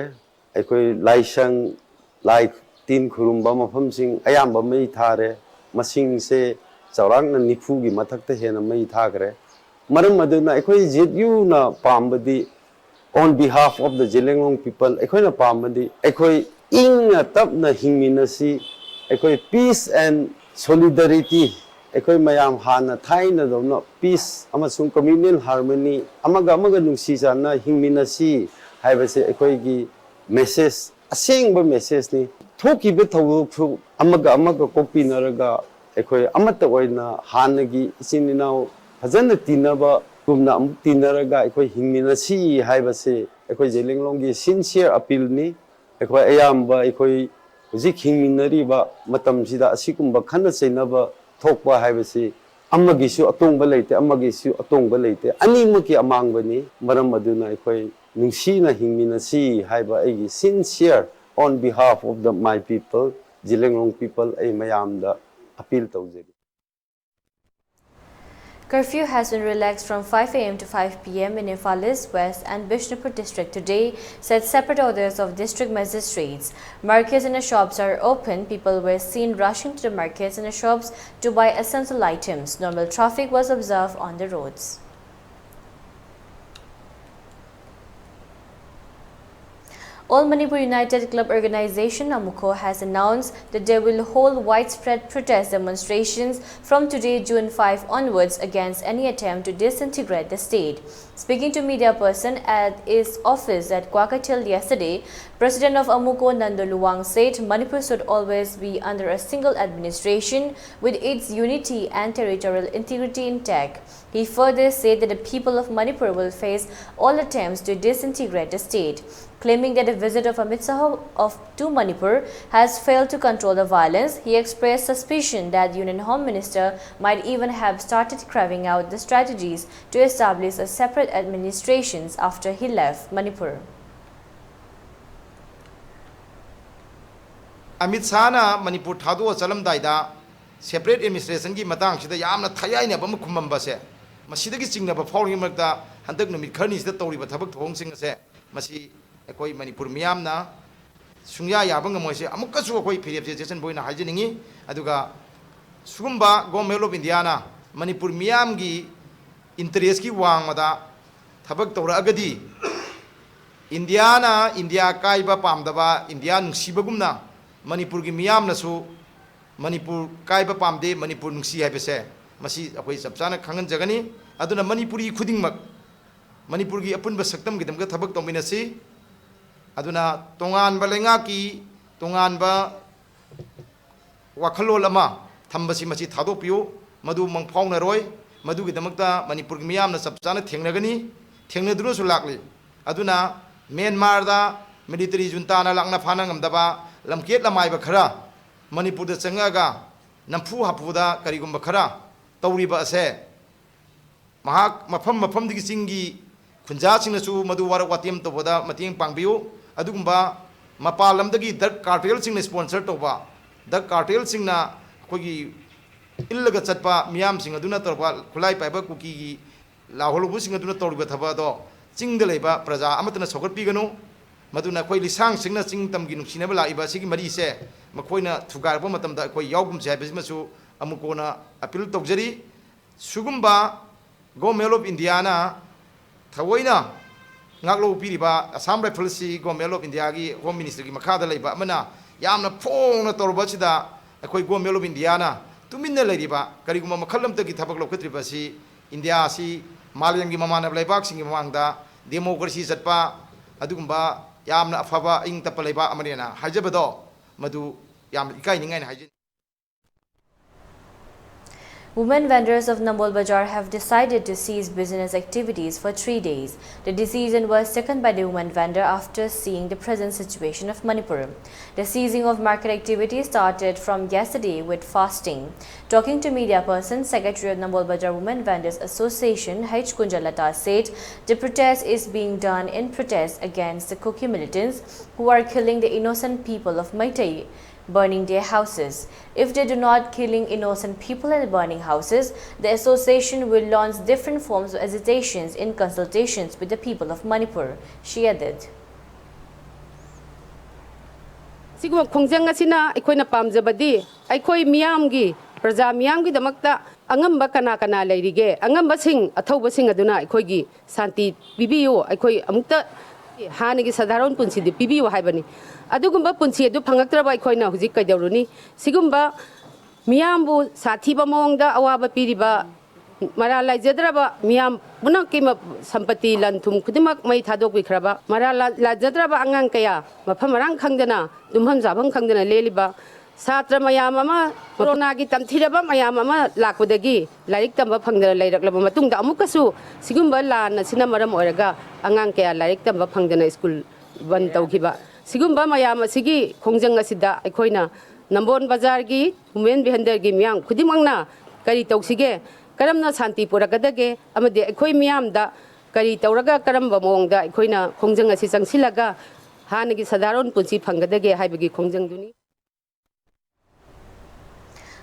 ꯑꯩꯈꯣꯏ ꯂꯥꯏꯁꯪ, ꯂꯥꯏ ꯇꯤꯟ ꯈꯨꯔꯨꯝꯕ ꯃꯐꯝꯁꯤꯡ ꯑꯌꯥꯝꯕ ꯃꯩ ꯊꯥꯔꯦ꯫ ꯃꯁꯤꯡꯁꯦ ꯆꯥꯎꯔꯥꯛꯅ ꯅꯤꯐꯨꯒꯤ ꯃꯊꯛꯇ ꯍꯦꯟꯅ ꯃꯩ ꯊꯥꯈ꯭ꯔꯦ꯫ ꯃꯔꯝ ꯑꯗꯨꯅ ꯑꯩꯈꯣꯏ ꯖꯦꯠ ꯌꯨꯅ ꯄꯥꯝꯕꯗꯤ, on behalf of the Zeliangrong people, ꯑꯩꯈꯣꯏꯅ ꯄꯥꯝꯕꯗꯤ ꯑꯩꯈꯣꯏ ꯏꯪꯅ ꯇꯞꯅ ꯍꯤꯡꯃꯤꯟꯅꯁꯤ꯫ ꯑꯩꯈꯣꯏ peace and solidarity, ꯑꯩꯈꯣꯏ ꯃꯌꯥꯝ ꯍꯥꯟꯅ ꯊꯥꯏꯅꯗꯧꯅ peace ꯑꯃꯁꯨꯡ communal harmony, ꯑꯃꯒ ꯑꯃꯒ ꯅꯨꯡꯁꯤ ꯆꯥꯟꯅ ꯍꯤꯡꯃꯤꯟꯅꯁꯤ ꯍꯥꯏꯕꯁꯦ ꯑꯩꯈꯣꯏꯒꯤ message, ꯑꯁꯦꯡꯕ messageꯅꯤ꯫ ꯊꯣꯛꯈꯤꯕ ꯊꯧꯗꯣꯛꯁꯨ ꯑꯃꯒ ꯑꯃꯒ ꯀꯣꯛꯄꯤꯅꯔꯒ ꯑꯩꯈꯣꯏ ꯑꯃꯠꯇ ꯑꯣꯏꯅ ꯍꯥꯟꯅꯒꯤ ꯏꯆꯤꯟ ꯏꯅꯥꯎ ꯐꯖꯅ ꯇꯤꯟꯅꯕ ꯒꯨꯝꯅ ꯑꯃꯨꯛ ꯇꯤꯟꯅꯔꯒ ꯑꯩꯈꯣꯏ ꯍꯤꯡꯃꯤꯟꯅꯁꯤ ꯍꯥꯏꯕꯁꯦ ꯑꯩꯈꯣꯏ ꯖꯦꯂꯤꯌꯥꯡꯂꯣꯡꯒꯤ sincere appealꯅꯤ꯫ ꯑꯩꯈꯣꯏ ꯑꯌꯥꯝꯕ ꯑꯩꯈꯣꯏ ꯍꯧꯖꯤꯛ ꯍꯤꯡꯃꯤꯟꯅꯔꯤꯕ ꯃꯇꯝꯁꯤꯗ ꯑꯁꯤꯒꯨꯝꯕ ꯈꯠꯅ ꯆꯩꯅꯕ ꯊꯣꯛꯄ ꯍꯥꯏꯕꯁꯤ ꯑꯃꯒꯤꯁꯨ ꯑꯇꯣꯡꯕ ꯂꯩꯇꯦ, ꯑꯃꯒꯤꯁꯨ ꯑꯇꯣꯡꯕ ꯂꯩꯇꯦ, ꯑꯅꯤꯃꯛꯀꯤ ꯑꯃꯥꯡꯕꯅꯤ꯫ ꯃꯔꯝ ꯑꯗꯨꯅ ꯑꯩꯈꯣꯏ ꯅꯨꯡꯁꯤꯅ ꯍꯤꯡꯃꯤꯟꯅꯁꯤ ꯍꯥꯏꯕ ꯑꯩꯒꯤ sincere, on behalf of the my people, Zeliangrong people, ꯑꯩ ꯃꯌꯥꯝꯗ appeal ꯇꯧꯖꯔꯤ꯫ Curfew has been relaxed from five a m to five p m in Imphal East, West and Bishnupur district today, said separate orders of district magistrates. Markets and the shops are open. People were seen rushing to the markets and the shops to buy essential items. Normal traffic was observed on the roads. All Manipur United Club Organization, AMUCO, has announced that they will hold widespread protest demonstrations from today, June five onwards, against any attempt to disintegrate the state. Speaking to media person at its office at Kouakatele yesterday, President of AMUCO, Nando Luwang, said Manipur should always be under a single administration with its unity and territorial integrity intact. He further said that the people of Manipur will face all attempts to disintegrate the state. Claiming that the visit of Amit Shah of, to Manipur has failed to control the violence, he expressed suspicion that Union Home Minister might even have started carving out the strategies to establish a separate administrations after he left Manipur. Amit ꯁꯥꯍꯅ Manipur ꯊꯥꯗꯣꯛꯑ ꯆꯠꯂꯝꯗꯥꯏꯗ separate administrationꯒꯤ ꯃꯇꯥꯡꯁꯤꯗ ꯌꯥꯝꯅ ꯊꯌꯥꯏꯅꯕ ꯑꯃ ꯈꯨꯝꯃꯝꯕꯁꯦ, ꯃꯁꯤꯗꯒꯤ ꯆꯤꯡꯅꯕ ꯐꯥꯎꯔꯤꯉꯩ ꯃꯔꯛꯇ ꯍꯟꯗꯛ ꯅꯨꯃꯤꯠ ꯈꯔꯅꯤꯁꯤꯗ ꯇꯧꯔꯤꯕ ꯊꯕꯛ ꯊꯧꯑꯣꯡꯁꯤꯡ ꯑꯁꯦ, ꯃꯁꯤ ꯑꯩꯈꯣꯏ ꯃꯅꯤꯄꯨꯔ ꯃꯤꯌꯥꯝꯅ ꯁꯨꯡꯌꯥ ꯌꯥꯕ ꯉꯝꯃꯣꯏꯁꯦ ꯑꯃꯨꯛꯀꯁꯨ ꯑꯩꯈꯣꯏ ꯐꯤꯔꯦꯞꯁꯦ ꯆꯦꯛꯁꯤꯟꯕ ꯑꯣꯏꯅ ꯍꯥꯏꯖꯅꯤꯡꯉꯤ꯫ ꯑꯗꯨꯒ ꯁꯤꯒꯨꯝꯕ Government of Indiaꯅ ꯃꯅꯤꯄꯨꯔ ꯃꯤꯌꯥꯝꯒꯤ interestꯀꯤ ꯋꯥꯡꯃꯗ ꯊꯕꯛ ꯇꯧꯔꯛꯑꯒꯗꯤ, ꯏꯟꯗꯤꯌꯥꯅ ꯏꯟꯗꯤꯌꯥ ꯀꯥꯏꯕ ꯄꯥꯝꯗꯕ, ꯏꯟꯗꯤꯌꯥ ꯅꯨꯡꯁꯤꯕꯒꯨꯝꯅ ꯃꯅꯤꯄꯨꯔꯒꯤ ꯃꯤꯌꯥꯝꯅꯁꯨ ꯃꯅꯤꯄꯨꯔ ꯀꯥꯏꯕ ꯄꯥꯝꯗꯦ, ꯃꯅꯤꯄꯨꯔ ꯅꯨꯡꯁꯤ ꯍꯥꯏꯕꯁꯦ ꯃꯁꯤ ꯑꯩꯈꯣꯏ ꯆꯞ ꯆꯥꯅ ꯈꯪꯍꯟꯖꯒꯅꯤ꯫ ꯑꯗꯨꯅ ꯃꯅꯤꯄꯨꯔꯤ ꯈꯨꯗꯤꯡꯃꯛ ꯃꯅꯤꯄꯨꯔꯒꯤ ꯑꯄꯨꯟꯕ ꯁꯛꯇꯝꯒꯤꯗꯃꯛꯇ ꯊꯕꯛ ꯇꯧꯃꯤꯟꯅꯁꯤ꯫ ꯑꯗꯨꯅ ꯇꯣꯉꯥꯟꯕ ꯂꯩꯉꯥꯛꯀꯤ ꯇꯣꯉꯥꯟꯕ ꯋꯥꯈꯜꯂꯣꯟ ꯑꯃ ꯊꯝꯕꯁꯤ ꯃꯁꯤ ꯊꯥꯗꯣꯛꯄꯤꯌꯨ꯫ ꯃꯗꯨ ꯃꯪꯐꯥꯎꯅꯔꯣꯏ꯫ ꯃꯗꯨꯒꯤꯗꯃꯛꯇ ꯃꯅꯤꯄꯨꯔꯒꯤ ꯃꯤꯌꯥꯝꯅ ꯆꯞ ꯆꯥꯅ ꯊꯦꯡꯅꯒꯅꯤ, ꯊꯦꯡꯅꯗꯨꯅꯁꯨ ꯂꯥꯛꯂꯤ꯫ ꯑꯗꯨꯅ ꯃ꯭ꯌꯥꯟꯃꯥꯔꯗ military juntana ꯂꯥꯛꯅ ꯐꯥꯅ ꯉꯝꯗꯕ ꯂꯝꯀꯦꯠ ꯂꯝꯍꯥꯏꯕ ꯈꯔ ꯃꯅꯤꯄꯨꯔꯗ ꯆꯪꯉꯛꯑꯒ ꯅꯝꯐꯨ ꯍꯥꯐꯨꯗ ꯀꯔꯤꯒꯨꯝꯕ ꯈꯔ ꯇꯧꯔꯤꯕ ꯑꯁꯦ, ꯃꯍꯥꯛ ꯃꯐꯝ ꯃꯐꯝꯗꯒꯤ ꯆꯤꯡꯒꯤ ꯈꯨꯟꯖꯥꯁꯤꯡꯅꯁꯨ ꯃꯗꯨ ꯋꯥꯔꯛ ꯋꯥꯇꯦꯝ ꯇꯧꯕꯗ ꯃꯇꯦꯡ ꯄꯥꯡꯕꯤꯌꯨ꯫ ꯑꯗꯨꯒꯨꯝꯕ ꯃꯄꯥꯟ ꯂꯝꯗꯒꯤ drug cartelꯁꯤꯡꯅ sponsor ꯇꯧꯕ, drug cartelꯁꯤꯡꯅ ꯑꯩꯈꯣꯏꯒꯤ ꯏꯜꯂꯒ ꯆꯠꯄ ꯃꯤꯌꯥꯝꯁꯤꯡ ꯑꯗꯨꯅ ꯇꯧꯔꯛꯄ ꯈꯨꯠꯂꯥꯏ ꯄꯥꯏꯕ ꯀꯨꯀꯤꯒꯤ ꯂꯥꯍꯣꯜꯂꯨꯕꯁꯤꯡ ꯑꯗꯨꯅ ꯇꯧꯔꯤꯕ ꯊꯕꯛ ꯑꯗꯣ ꯆꯤꯡꯗ ꯂꯩꯕ ꯄ꯭ꯔꯖꯥ ꯑꯃꯠꯇꯅ ꯁꯧꯒꯠꯄꯤꯒꯅꯨ꯫ ꯃꯗꯨꯅ ꯑꯩꯈꯣꯏ ꯂꯤꯁꯥꯡ ꯁꯤꯡꯅ ꯆꯤꯡ ꯇꯝꯒꯤ ꯅꯨꯡꯁꯤꯅꯕ ꯂꯥꯛꯏꯕ ꯑꯁꯤꯒꯤ ꯃꯔꯤꯁꯦ ꯃꯈꯣꯏꯅ ꯊꯨꯒꯥꯏꯔꯛꯄ ꯃꯇꯝꯗ ꯑꯩꯈꯣꯏ ꯌꯥꯎꯒꯨꯝꯁꯦ ꯍꯥꯏꯕꯁꯤꯃꯁꯨ ꯑꯃꯨꯛ ꯀꯣꯟꯅ appeal ꯇꯧꯖꯔꯤ꯫ ꯁꯤꯒꯨꯝꯕ Government of Indiaꯅ ꯊꯑꯣꯏꯅ ꯉꯥꯛꯂꯧ ꯄꯤꯔꯤꯕ Assam Riflesꯁꯤ Government of Indiaꯒꯤ Home Ministerꯒꯤ ꯃꯈꯥꯗ ꯂꯩꯕ ꯑꯃꯅ ꯌꯥꯝꯅ ꯐꯣꯡꯅ ꯇꯧꯔꯕ ꯑꯁꯤꯗ ꯑꯩꯈꯣꯏ Government of Indiaꯅ ꯇꯨꯃꯤꯟꯅ ꯂꯩꯔꯤꯕ, ꯀꯔꯤꯒꯨꯝꯕ ꯃꯈꯜ ꯑꯃꯠꯇꯒꯤ ꯊꯕꯛ ꯂꯧꯈꯠꯇ꯭ꯔꯤꯕ ꯑꯁꯤ ꯏꯟꯗꯤꯌꯥ ꯑꯁꯤ ꯃꯥꯂꯦꯝꯒꯤ ꯃꯃꯥꯟꯅꯕ ꯂꯩꯕꯥꯛꯁꯤꯡꯒꯤ ꯃꯃꯥꯡꯗ democracy ꯆꯠꯄ, ꯑꯗꯨꯒꯨꯝꯕ ꯌꯥꯝꯅ ꯑꯐꯕ ꯏꯪ ꯇꯞꯄ ꯂꯩꯕꯥꯛ ꯑꯃꯅꯦꯅ ꯍꯥꯏꯖꯕꯗꯣ ꯃꯗꯨ ꯌꯥꯝꯅ ꯏꯀꯥꯏꯅꯤꯡꯉꯥꯏꯅ ꯍꯥꯏꯖꯅꯤꯡꯏ꯫ Women vendors of Nambol Bazar have decided to cease business activities for three days. The decision was taken by the women vendor after seeing the present situation of Manipur. The ceasing of market activities started from yesterday with fasting. Talking to media persons, Secretary of Nambol Bazar Women Vendors Association, H Kunjalata, said the protest is being done in protest against the Kuki militants who are killing the innocent people of Meitei, burning their houses. If they do not killing innocent people and burning houses, the association will launch different forms of agitations in consultations with the people of Manipur, she added. ꯁꯤꯒꯨꯝꯕ ꯈꯣꯡꯖꯪ ꯑꯁꯤꯅ ꯑꯩꯈꯣꯏꯅ ꯄꯥꯝꯖꯕꯗꯤ ꯑꯩꯈꯣꯏ ꯃꯤꯌꯥꯝꯒꯤ, ꯄ꯭ꯔꯖꯥ ꯃꯤꯌꯥꯝꯒꯤꯗꯃꯛꯇ ꯑꯉꯝꯕ ꯀꯅꯥ ꯀꯅꯥ ꯂꯩꯔꯤꯒꯦ? ꯑꯉꯝꯕꯁꯤꯡ, ꯑꯊꯧꯕꯁꯤꯡ ꯑꯗꯨꯅ ꯑꯩꯈꯣꯏꯒꯤ ꯁꯥꯟꯇꯤ ꯄꯤꯕꯤꯌꯨ, ꯑꯩꯈꯣꯏ ꯑꯃꯨꯛꯇ ꯍꯥꯟꯅꯒꯤ ꯁꯥꯙꯥꯔꯣꯟ ꯄꯨꯟꯁꯤꯗꯤ ꯄꯤꯕꯤꯌꯨ ꯍꯥꯏꯕꯅꯤ꯫ ꯑꯗꯨꯒꯨꯝꯕ ꯄꯨꯟꯁꯤ ꯑꯗꯨ ꯐꯪꯉꯛꯇ꯭ꯔꯕ ꯑꯩꯈꯣꯏꯅ ꯍꯧꯖꯤꯛ ꯀꯩꯗꯧꯔꯨꯅꯤ? ꯁꯤꯒꯨꯝꯕ ꯃꯤꯌꯥꯝꯕꯨ ꯁꯥꯊꯤꯕ ꯃꯑꯣꯡꯗ ꯑꯋꯥꯕ ꯄꯤꯔꯤꯕ ꯃꯔꯥꯜ ꯂꯩꯖꯗ꯭ꯔꯕ ꯃꯤꯌꯥꯝ ꯄꯨꯝꯅꯃꯛꯀꯤ ꯃ-, ꯁꯝꯄꯇꯤ, ꯂꯟ ꯊꯨꯝ ꯈꯨꯗꯤꯡꯃꯛ ꯃꯩ ꯊꯥꯗꯣꯛꯄꯤꯈ꯭ꯔꯕ, ꯃꯔꯥꯜ ꯂ-, ꯂꯩꯖꯗ꯭ꯔꯕ ꯑꯉꯥꯡ ꯀꯌꯥ ꯃꯐꯝ ꯃꯔꯥꯡ ꯈꯪꯗꯅ, ꯇꯨꯝꯐꯝ ꯆꯥꯐꯝ ꯈꯪꯗꯅ ꯂꯦꯜꯂꯤꯕ, ꯁꯥꯇ꯭ꯔ ꯃꯌꯥꯝ ꯑꯃ, ꯀꯣꯔꯣꯅꯥꯒꯤ ꯇꯝꯊꯤꯔꯕ ꯃꯌꯥꯝ ꯑꯃ ꯂꯥꯛꯄꯗꯒꯤ ꯂꯥꯏꯔꯤꯛ ꯇꯝꯕ ꯐꯪꯗꯅ ꯂꯩꯔꯛꯂꯕ ꯃꯇꯨꯡꯗ, ꯑꯃꯨꯛꯀꯁꯨ ꯁꯤꯒꯨꯝꯕ ꯂꯥꯟ ꯑꯁꯤꯅ ꯃꯔꯝ ꯑꯣꯏꯔꯒ ꯑꯉꯥꯡ ꯀꯌꯥ ꯂꯥꯏꯔꯤꯛ ꯇꯝꯕ ꯐꯪꯗꯅ ꯁ꯭ꯀꯨꯜ ꯕꯟ ꯇꯧꯈꯤꯕ, ꯁꯤꯒꯨꯝꯕ ꯃꯌꯥꯝ ꯑꯁꯤꯒꯤ ꯈꯣꯡꯖꯪ ꯑꯁꯤꯗ ꯑꯩꯈꯣꯏꯅ ꯅꯝꯕꯣꯜ ꯕꯖꯥꯔꯒꯤ ꯋꯨꯃꯦꯟ ꯚꯦꯟꯗꯔꯒꯤ ꯃꯤꯌꯥꯝ ꯈꯨꯗꯤꯡꯃꯛꯅ ꯀꯔꯤ ꯇꯧꯁꯤꯒꯦ, ꯀꯔꯝꯅ ꯁꯥꯟꯇꯤ ꯄꯨꯔꯛꯀꯗꯒꯦ ꯑꯃꯗꯤ ꯑꯩꯈꯣꯏ ꯃꯤꯌꯥꯝꯗ ꯀꯔꯤ ꯇꯧꯔꯒ ꯀꯔꯝꯕ ꯃꯑꯣꯡꯗ ꯑꯩꯈꯣꯏꯅ ꯈꯣꯡꯖꯪ ꯑꯁꯤ ꯆꯪꯁꯤꯜꯂꯒ ꯍꯥꯟꯅꯒꯤ ꯁꯥꯙꯥꯔꯣꯟ ꯄꯨꯟꯁꯤ ꯐꯪꯒꯗꯒꯦ ꯍꯥꯏꯕꯒꯤ ꯈꯣꯡꯖꯪꯗꯨꯅꯤ꯫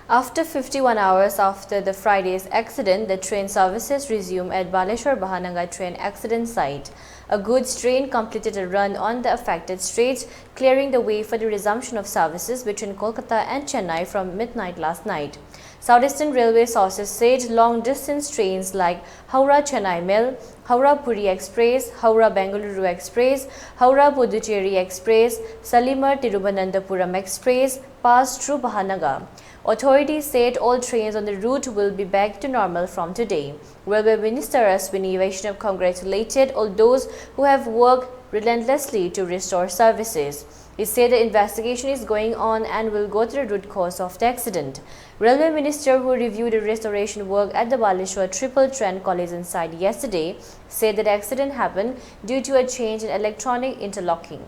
After fifty-one hours after the Friday's accident, the train services resume at Baleshwar Bahanagar train accident site. A goods train completed a run on the affected stretch, clearing the way for the resumption of services between Kolkata and Chennai from midnight last night. South Eastern Railway sources said long distance trains like Howrah Chennai Mail, Howrah Puri Express, Howrah Bengaluru Express, Howrah Puducherry Express, Shalimar Thiruvananthapuram Express passed through Bahanagar. Authorities said all trains on the route will be back to normal from today. Railway Minister Ashwini Vaishnaw congratulated all those who have worked relentlessly to restore services. He said the investigation is going on and will go through the root cause of the accident. Railway Minister, who reviewed the restoration work at the Baleshwar Triple Train Collision site yesterday, said that the accident happened due to a change in electronic interlocking.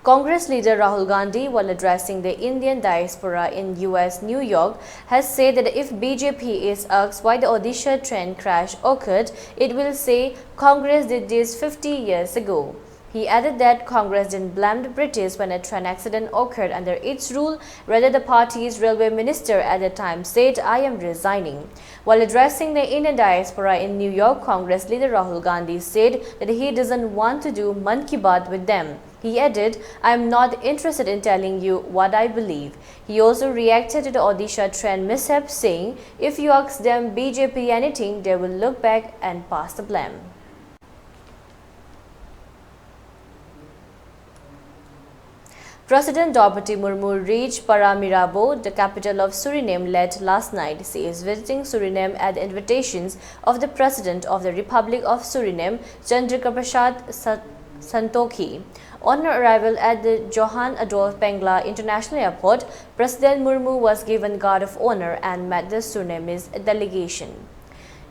Congress leader Rahul Gandhi, while addressing the Indian diaspora in U S New York, has said that if B J P is asked why the Odisha train crash occurred, it will say Congress did this fifty years ago. He added that Congress didn't blame the British when a train accident occurred under its rule. Rather, the party's railway minister at the time said, "I am resigning." While addressing the Indian diaspora in New York, Congress leader Rahul Gandhi said that he doesn't want to do Mann Ki Baat with them. He added, "I am not interested in telling you what I believe." He also reacted to the Odisha train mishap, saying, "If you ask them B J P anything, they will look back and pass the blame." President Droupadi Murmu reached Paramaribo, the capital of Suriname, late last night. She is visiting Suriname at the invitations of the President of the Republic of Suriname, Chandrika Prasad Sa- Santokhi. On her arrival at the Johann Adolf Pengler International Airport, President Murmu was given guard of honor and met the Surinamese delegation.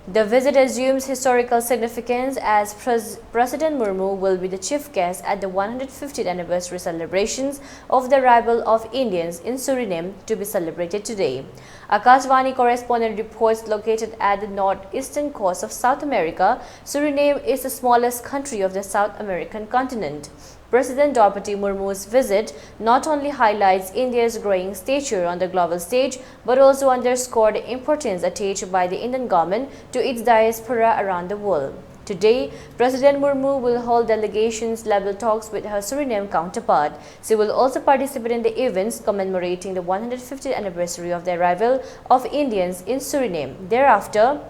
The visit assumes historical significance as Pres- President Murmu will be the chief guest at the one hundred fiftieth anniversary celebrations of the arrival of Indians in Suriname to be celebrated today. Akashvani correspondent reports, located at the northeastern coast of South America, Suriname is the smallest country of the South American continent. President Droupadi Murmu's visit not only highlights India's growing stature on the global stage, but also underscored the importance attached by the Indian government to its diaspora around the world. Today, President Murmu will hold delegations level talks with her Suriname counterpart. She will also participate in the events commemorating the one hundred fiftieth anniversary of the arrival of Indians in Suriname. Thereafter,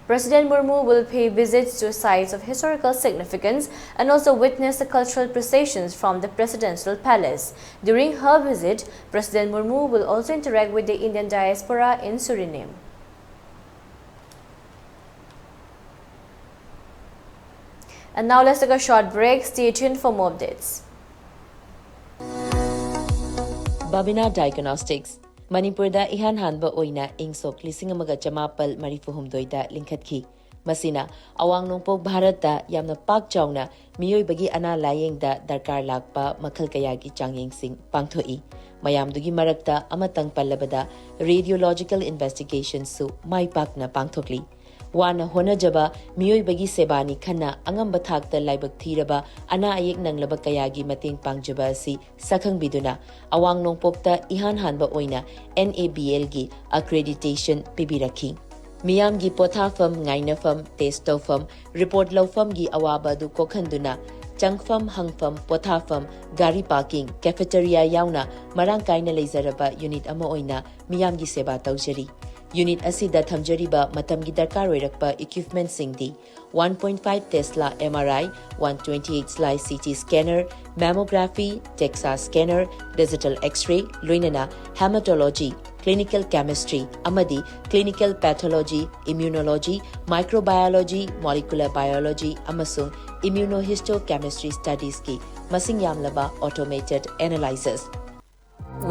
President Murmu will pay visits to sites of historical significance and also witness the cultural processions from the presidential palace. During her visit, President Murmu will also interact with the Indian diaspora in Suriname. And now let's take a short break. Stay tuned for more updates. Babina Diagnostics, ꯃꯅꯤꯄꯨꯔꯗ ꯏꯍꯥꯟ ꯍꯥꯟꯕ ꯑꯣꯏꯅ ꯏꯪ ꯁꯣꯛ ꯂꯤꯁꯤꯡ ꯑꯃꯒ ꯆꯃꯥꯄꯜ ꯃꯔꯤꯐꯨ ꯍꯨꯝꯗꯣꯏꯗ ꯂꯤꯡꯈꯠꯈꯤ꯫ ꯃꯁꯤꯅ ꯑꯋꯥꯡ ꯅꯣꯡꯄꯣꯛ ꯚꯥꯔꯠꯇ ꯌꯥꯝꯅ ꯄꯥꯛ ꯆꯥꯎꯅ ꯃꯤꯑꯣꯏꯕꯒꯤ ꯑꯅꯥ ꯂꯥꯌꯦꯡꯗ ꯗꯔꯀꯥꯔ ꯂꯥꯛꯄ ꯃꯈꯜ ꯀꯌꯥꯒꯤ ꯆꯥꯡꯌꯦꯡꯁꯤꯡ ꯄꯥꯡꯊꯣꯛꯏ꯫ ꯃꯌꯥꯝꯗꯨꯒꯤ ꯃꯔꯛꯇ ꯑꯃꯇꯪ ꯄꯜꯂꯕꯗ radiological investigationꯁꯨ ꯃꯥꯏ ꯄꯥꯛꯅ ꯄꯥꯡꯊꯣꯛꯂꯤ꯫ ꯋꯥꯅ ꯍꯣꯠꯅꯖꯕ ꯃꯤꯑꯣꯏꯕꯒꯤ ꯁꯦꯕꯥꯅꯤ ꯈꯟꯅ ꯑꯉꯝꯕ ꯊꯥꯛꯇ ꯂꯥꯏꯕꯛ ꯊꯤꯔꯕ ꯑꯅꯥ ꯑꯌꯦꯛ ꯅꯪꯂꯕ ꯀꯌꯥꯒꯤ ꯃꯇꯦꯡ ꯄꯥꯡꯖꯕ ꯑꯁꯤ ꯁꯛꯈꯪꯕꯤꯗꯨꯅ ꯑꯋꯥꯡ ꯅꯣꯡꯄꯣꯛꯇ ꯏꯍꯥꯟ ꯍꯥꯟꯕ ꯑꯣꯏꯅ NABLꯒꯤ accreditation ꯄꯤꯕꯤꯔꯛꯈꯤ꯫ ꯃꯤꯌꯥꯝꯒꯤ ꯄꯣꯊꯥꯐꯝ, ꯉꯥꯏꯅꯐꯝ, test ꯇꯧꯐꯝ, report ꯂꯧꯐꯝꯒꯤ ꯑꯋꯥꯕ ꯑꯗꯨ ꯀꯣꯛꯍꯟꯗꯨꯅ ꯆꯪꯐꯝ, ꯍꯪꯐꯝ, ꯄꯣꯊꯥꯐꯝ, ꯒꯥꯔꯤ parking, cafeteria ꯌꯥꯎꯅ ꯃꯔꯥꯡ ꯀꯥꯏꯅ ꯂꯩꯖꯔꯕ unit ꯑꯃ ꯑꯣꯏꯅ ꯃꯤꯌꯥꯝꯒꯤ ꯁꯦꯕꯥ ꯇꯧꯖꯔꯤ꯫ Unit ꯑꯁꯤꯗ ꯊꯝꯖꯔꯤꯕ ꯃꯇꯝꯒꯤ ꯗꯔꯀꯥꯔ ꯑꯣꯏꯔꯛꯄ equipmentꯁꯤꯡꯗꯤ one point five Tesla MRI, one twenty-eight slice CT scanner, mammography, DEXA scanner, digital X-ray, ꯂꯣꯏꯅꯅ hematology, clinical chemistry ꯑꯃꯗꯤ clinical pathology, immunology, microbiology, molecular biology ꯑꯃꯁꯨꯡ immunohistochemistry studiesꯀꯤ ꯃꯁꯤꯡ ꯌꯥꯝꯂꯕ automated analyzers꯫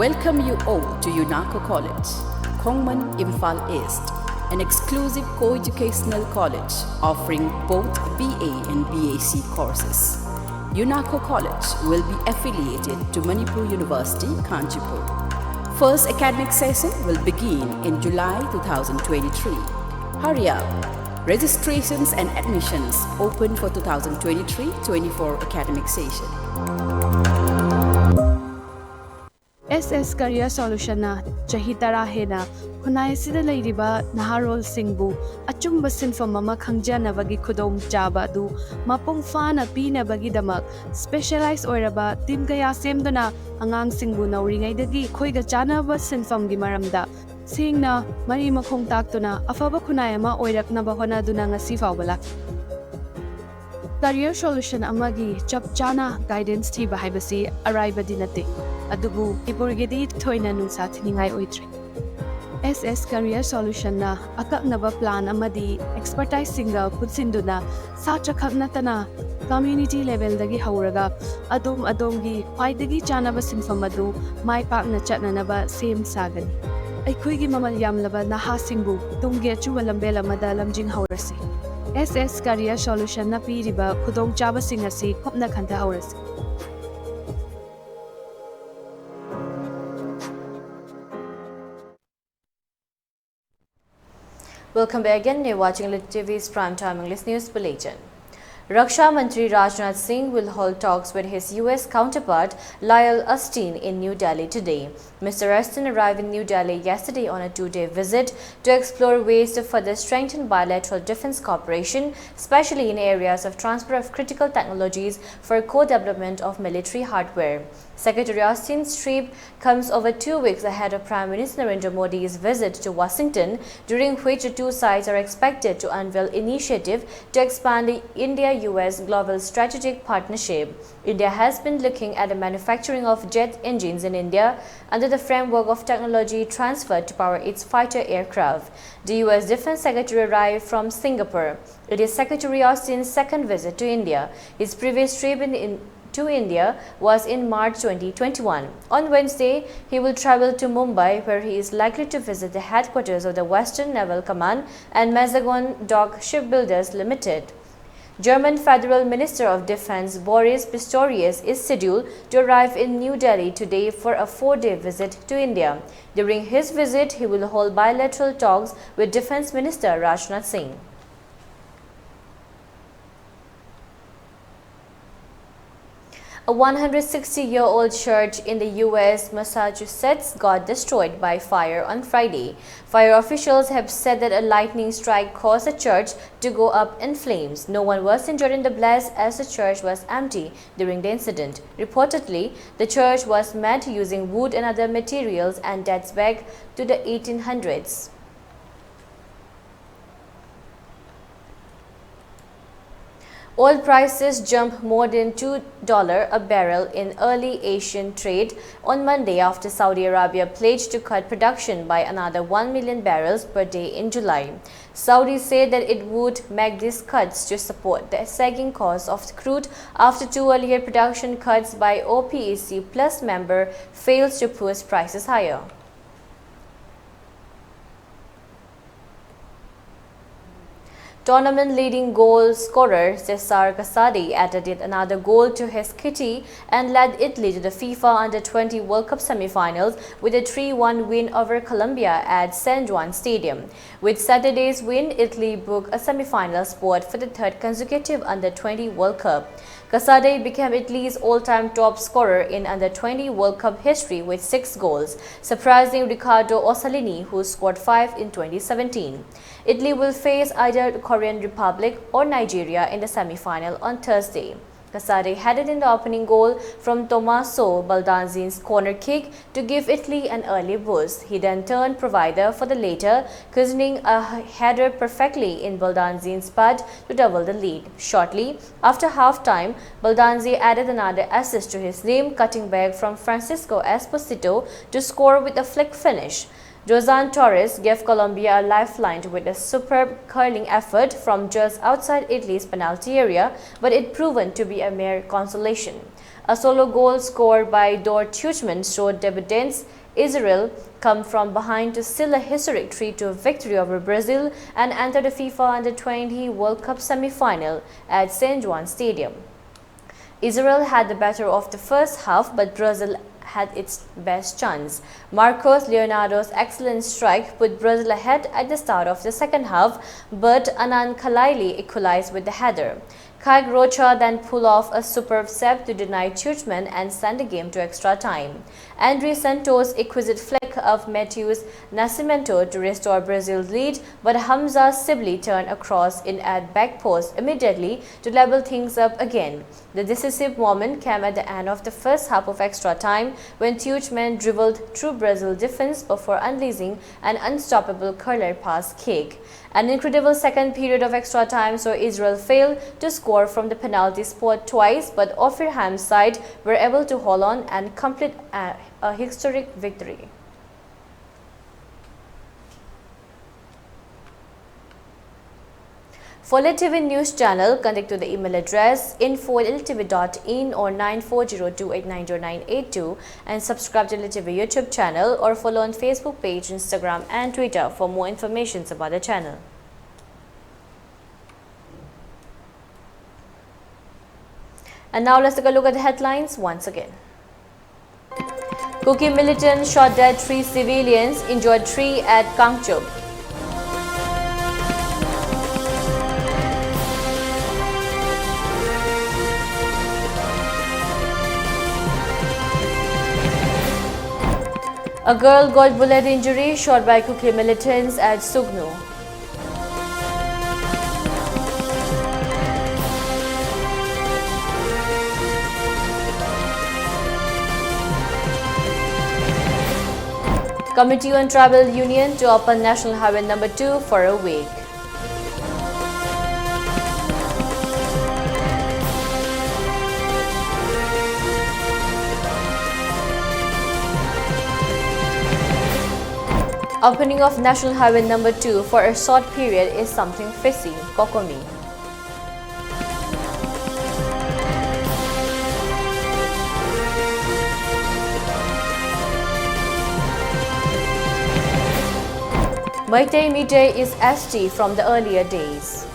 Welcome you all to UNACO College, Khongman, Imphal East, an exclusive co-educational college offering both BA and BSc courses. UNACO College will be affiliated to Manipur University, Kanchipur. First academic session will begin in July two thousand twenty-three. Hurry up! Registrations and admissions open for two thousand twenty-three twenty-four academic session. S S career ꯁꯣꯂꯨꯁꯟꯅ ꯆꯍꯤ ꯇꯔꯥ ꯍꯦꯟꯅ ꯈꯨꯟꯅꯥꯏ ꯑꯁꯤꯗ ꯂꯩꯔꯤꯕ ꯅꯍꯥꯔꯣꯜꯁꯤꯡꯕꯨ ꯑꯆꯨꯝꯕ ꯁꯤꯟꯐꯝ ꯑꯃ ꯈꯪꯖꯅꯕꯒꯤ ꯈꯨꯗꯣꯡꯆꯥꯕ ꯑꯗꯨ ꯃꯄꯨꯡ ꯐꯥꯅ ꯄꯤꯅꯕꯒꯤꯗꯃꯛ ꯁ꯭ꯄꯦꯁꯦꯂꯥꯏꯖ ꯑꯣꯏꯔꯕ ꯇꯤꯝ ꯀꯌꯥ ꯁꯦꯝꯗꯨꯅ ꯑꯉꯥꯡꯁꯤꯡꯕꯨ ꯅꯧꯔꯤꯉꯩꯗꯒꯤ ꯑꯩꯈꯣꯏꯒ ꯆꯥꯟꯅꯕ ꯁꯤꯟꯐꯝꯒꯤ ꯃꯔꯝꯗ ꯁꯦꯡꯅ ꯃꯔꯤ ꯃꯈꯣꯡ ꯇꯥꯛꯇꯨꯅ ꯑꯐꯕ ꯈꯨꯟꯅꯥꯏ ꯑꯃ ꯑꯣꯏꯔꯛꯅꯕ ꯍꯣꯠꯅꯗꯨꯅ ꯉꯁꯤ ꯐꯥꯎꯕ ꯂꯥꯛꯂꯤ꯫ ꯀꯔꯤꯌꯔ ꯁꯣꯂꯨꯁꯟ ꯑꯃꯒꯤ ꯆꯞ ꯆꯥꯅ ꯒꯥꯏꯗꯦꯟꯁ ꯊꯤꯕ ꯍꯥꯏꯕꯁꯤ ꯑꯔꯥꯏꯕꯗꯤ ꯅꯠꯇꯦ, ꯑꯗꯨꯕꯨ ꯃꯅꯤꯄꯨꯔꯒꯤꯗꯤ ꯊꯣꯏꯅ ꯅꯨꯡꯁꯥ ꯊꯤꯅꯤꯡꯉꯥꯏ ꯑꯣꯏꯗ꯭ꯔꯦ꯫ ꯑꯦꯁ ꯑꯦꯁ ꯀꯔꯤꯌꯔ ꯁꯣꯂꯨꯁꯟꯅ ꯑꯀꯛꯅꯕ ꯄ꯭ꯂꯥꯟ ꯑꯃꯗꯤ ꯑꯦꯛꯁꯄꯔꯇꯥꯏꯖꯁꯤꯡꯒ ꯄꯨꯟꯁꯤꯟꯗꯨꯅ ꯁꯥꯇ꯭ꯔ ꯈꯛ ꯅꯠꯇꯅ ꯀꯝꯃ꯭ꯌꯨꯅꯤꯇꯤ ꯂꯦꯚꯦꯜꯗꯒꯤ ꯍꯧꯔꯒ ꯑꯗꯣꯝ ꯑꯗꯣꯝꯒꯤ ꯈ꯭ꯋꯥꯏꯗꯒꯤ ꯆꯥꯅꯕ ꯁꯤꯟꯐꯝ ꯑꯗꯨ ꯃꯥꯏ ꯄꯥꯛꯅ ꯆꯠꯅꯅꯕ ꯁꯦꯝ ꯁꯥꯒꯅꯤ꯫ ꯑꯩꯈꯣꯏꯒꯤ ꯃꯃꯜ ꯌꯥꯝꯂꯕ ꯅꯍꯥꯁꯤꯡꯕꯨ ꯇꯨꯡꯒꯤ ꯑꯆꯨꯝꯕ ꯂꯝꯕꯦꯜ ꯑꯃꯗ ꯂꯝꯖꯤꯡꯍꯧꯔꯁꯤ꯫ ꯑꯦꯁ ꯑꯦꯁ ꯀꯔꯤꯌꯔ ꯁꯣꯂꯨꯁꯟꯅ ꯄꯤꯔꯤꯕ ꯈꯨꯗꯣꯡꯆꯥꯕꯁꯤꯡ ꯑꯁꯤ ꯀꯨꯞꯅ ꯈꯟꯊꯍꯧꯔꯁꯤ꯫ Welcome back again. You're watching Lit T V's Prime Time English News Bulletin. Raksha Mantri Rajnath Singh will hold talks with his U S counterpart Lloyd Austin in New Delhi today. Mister Austin arrived in New Delhi yesterday on a two-day visit to explore ways to further strengthen bilateral defense cooperation, especially in areas of transfer of critical technologies for co-development of military hardware. Secretary Austin's trip comes over two weeks ahead of Prime Minister Narendra Modi's visit to Washington, during which the two sides are expected to unveil initiative to expand the India-U S global strategic partnership. India has been looking at the manufacturing of jet engines in India under the framework of technology transfer to power its fighter aircraft. The U S Defense Secretary arrived from Singapore. It is Secretary Austin's second visit to India. His previous trip in, in to India was in March twenty twenty-one. On Wednesday, he will travel to Mumbai, where he is likely to visit the headquarters of the Western Naval Command and Mazagon Dock Shipbuilders Limited. German Federal Minister of Defense Boris Pistorius is scheduled to arrive in New Delhi today for a four-day visit to India. During his visit, he will hold bilateral talks with Defense Minister Rajnath Singh. A one hundred sixty-year-old church in the U S Massachusetts got destroyed by fire on Friday. Fire officials have said that a lightning strike caused the church to go up in flames. No one was injured in the blast as the church was empty during the incident. Reportedly, the church was made using wood and other materials and dates back to the eighteen hundreds. Oil prices jumped more than two dollars a barrel in early Asian trade on Monday after Saudi Arabia pledged to cut production by another one million barrels per day in July. Saudi said that it would make these cuts to support the sagging cost of crude after two earlier production cuts by OPEC Plus member failed to push prices higher. Tournament leading goal scorer Cesar Casadei added yet another goal to his kitty and led Italy to the FIFA Under twenty World Cup semi-finals with a three one win over Colombia at San Juan Stadium. With Saturday's win, Italy booked a semi-final spot for the third consecutive Under twenty World Cup. Casadei became Italy's all-time top scorer in Under twenty World Cup history with six goals, surpassing Riccardo Orsolini, who scored five in twenty seventeen. Italy will face either the Korean Republic or Nigeria in the semi-final on Thursday. Casadei headed in the opening goal from Tommaso Baldanzi's corner kick to give Italy an early boost. He then turned provider for the latter, cushioning a header perfectly in Baldanzi's path to double the lead. Shortly after half-time, Baldanzi added another assist to his name, cutting back from Francisco Esposito to score with a flick finish. Josan Torres gave Colombia a lifeline with a superb curling effort from just outside Italy's penalty area, but it proven to be a mere consolation. A solo goal scored by Dort Huijtman showed debutants Israel come from behind to seal a historic three two victory over Brazil and enter the FIFA Under twenty World Cup semi-final at San Juan Stadium. Israel had the better of the first half, but Brazil had its best chance. Marcos Leonardo's excellent strike put Brazil ahead at the start of the second half, but Anand Kalaili equalized with the header. Khaik Rocha then pull off a superb save to deny Tielemans and send the game to extra time. Andrey Santos' exquisite flick of Matheus Nascimento to restore Brazil's lead, but Hamza Sibley turned a cross in at back post immediately to level things up again. The decisive moment came at the end of the first half of extra time when Tielemans dribbled through Brazil defense before unleashing an unstoppable curler pass kick. An incredible second period of extra time saw Israel fail to score from the penalty spot twice, but Ofir Haim's side were able to hold on and complete a, a historic victory. For L T V news channel, contact to the email address info at L T V dot in or nine four zero two eight nine zero nine eight two and subscribe to L T V YouTube channel or follow on Facebook page, Instagram and Twitter for more informations about the channel. And now let's take a look at the headlines once again. Kuki militant shot dead three civilians, injured three at Kangchup. A girl got bullet injury shot by Kuki militants at Sugnu. Committee on Tribal Union to open National Highway number two for a week. Opening of National Highway number two for a short period is something fishy, COCOMI. Meitei Meitei is S T from the earlier days.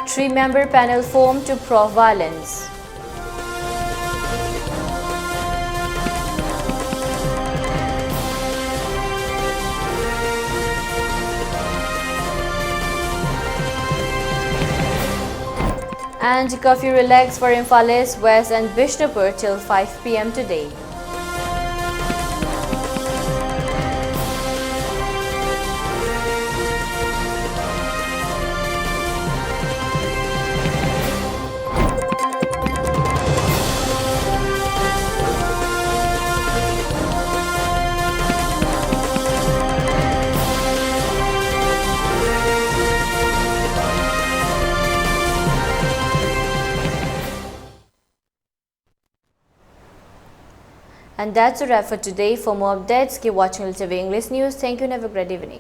Three-member panel formed to probe violence. And curfew relaxed for Imphal East, West and Bishnupur till five p m today. And that's a wrap for today. For more updates, keep watching L T V English News. Thank you and have a great evening.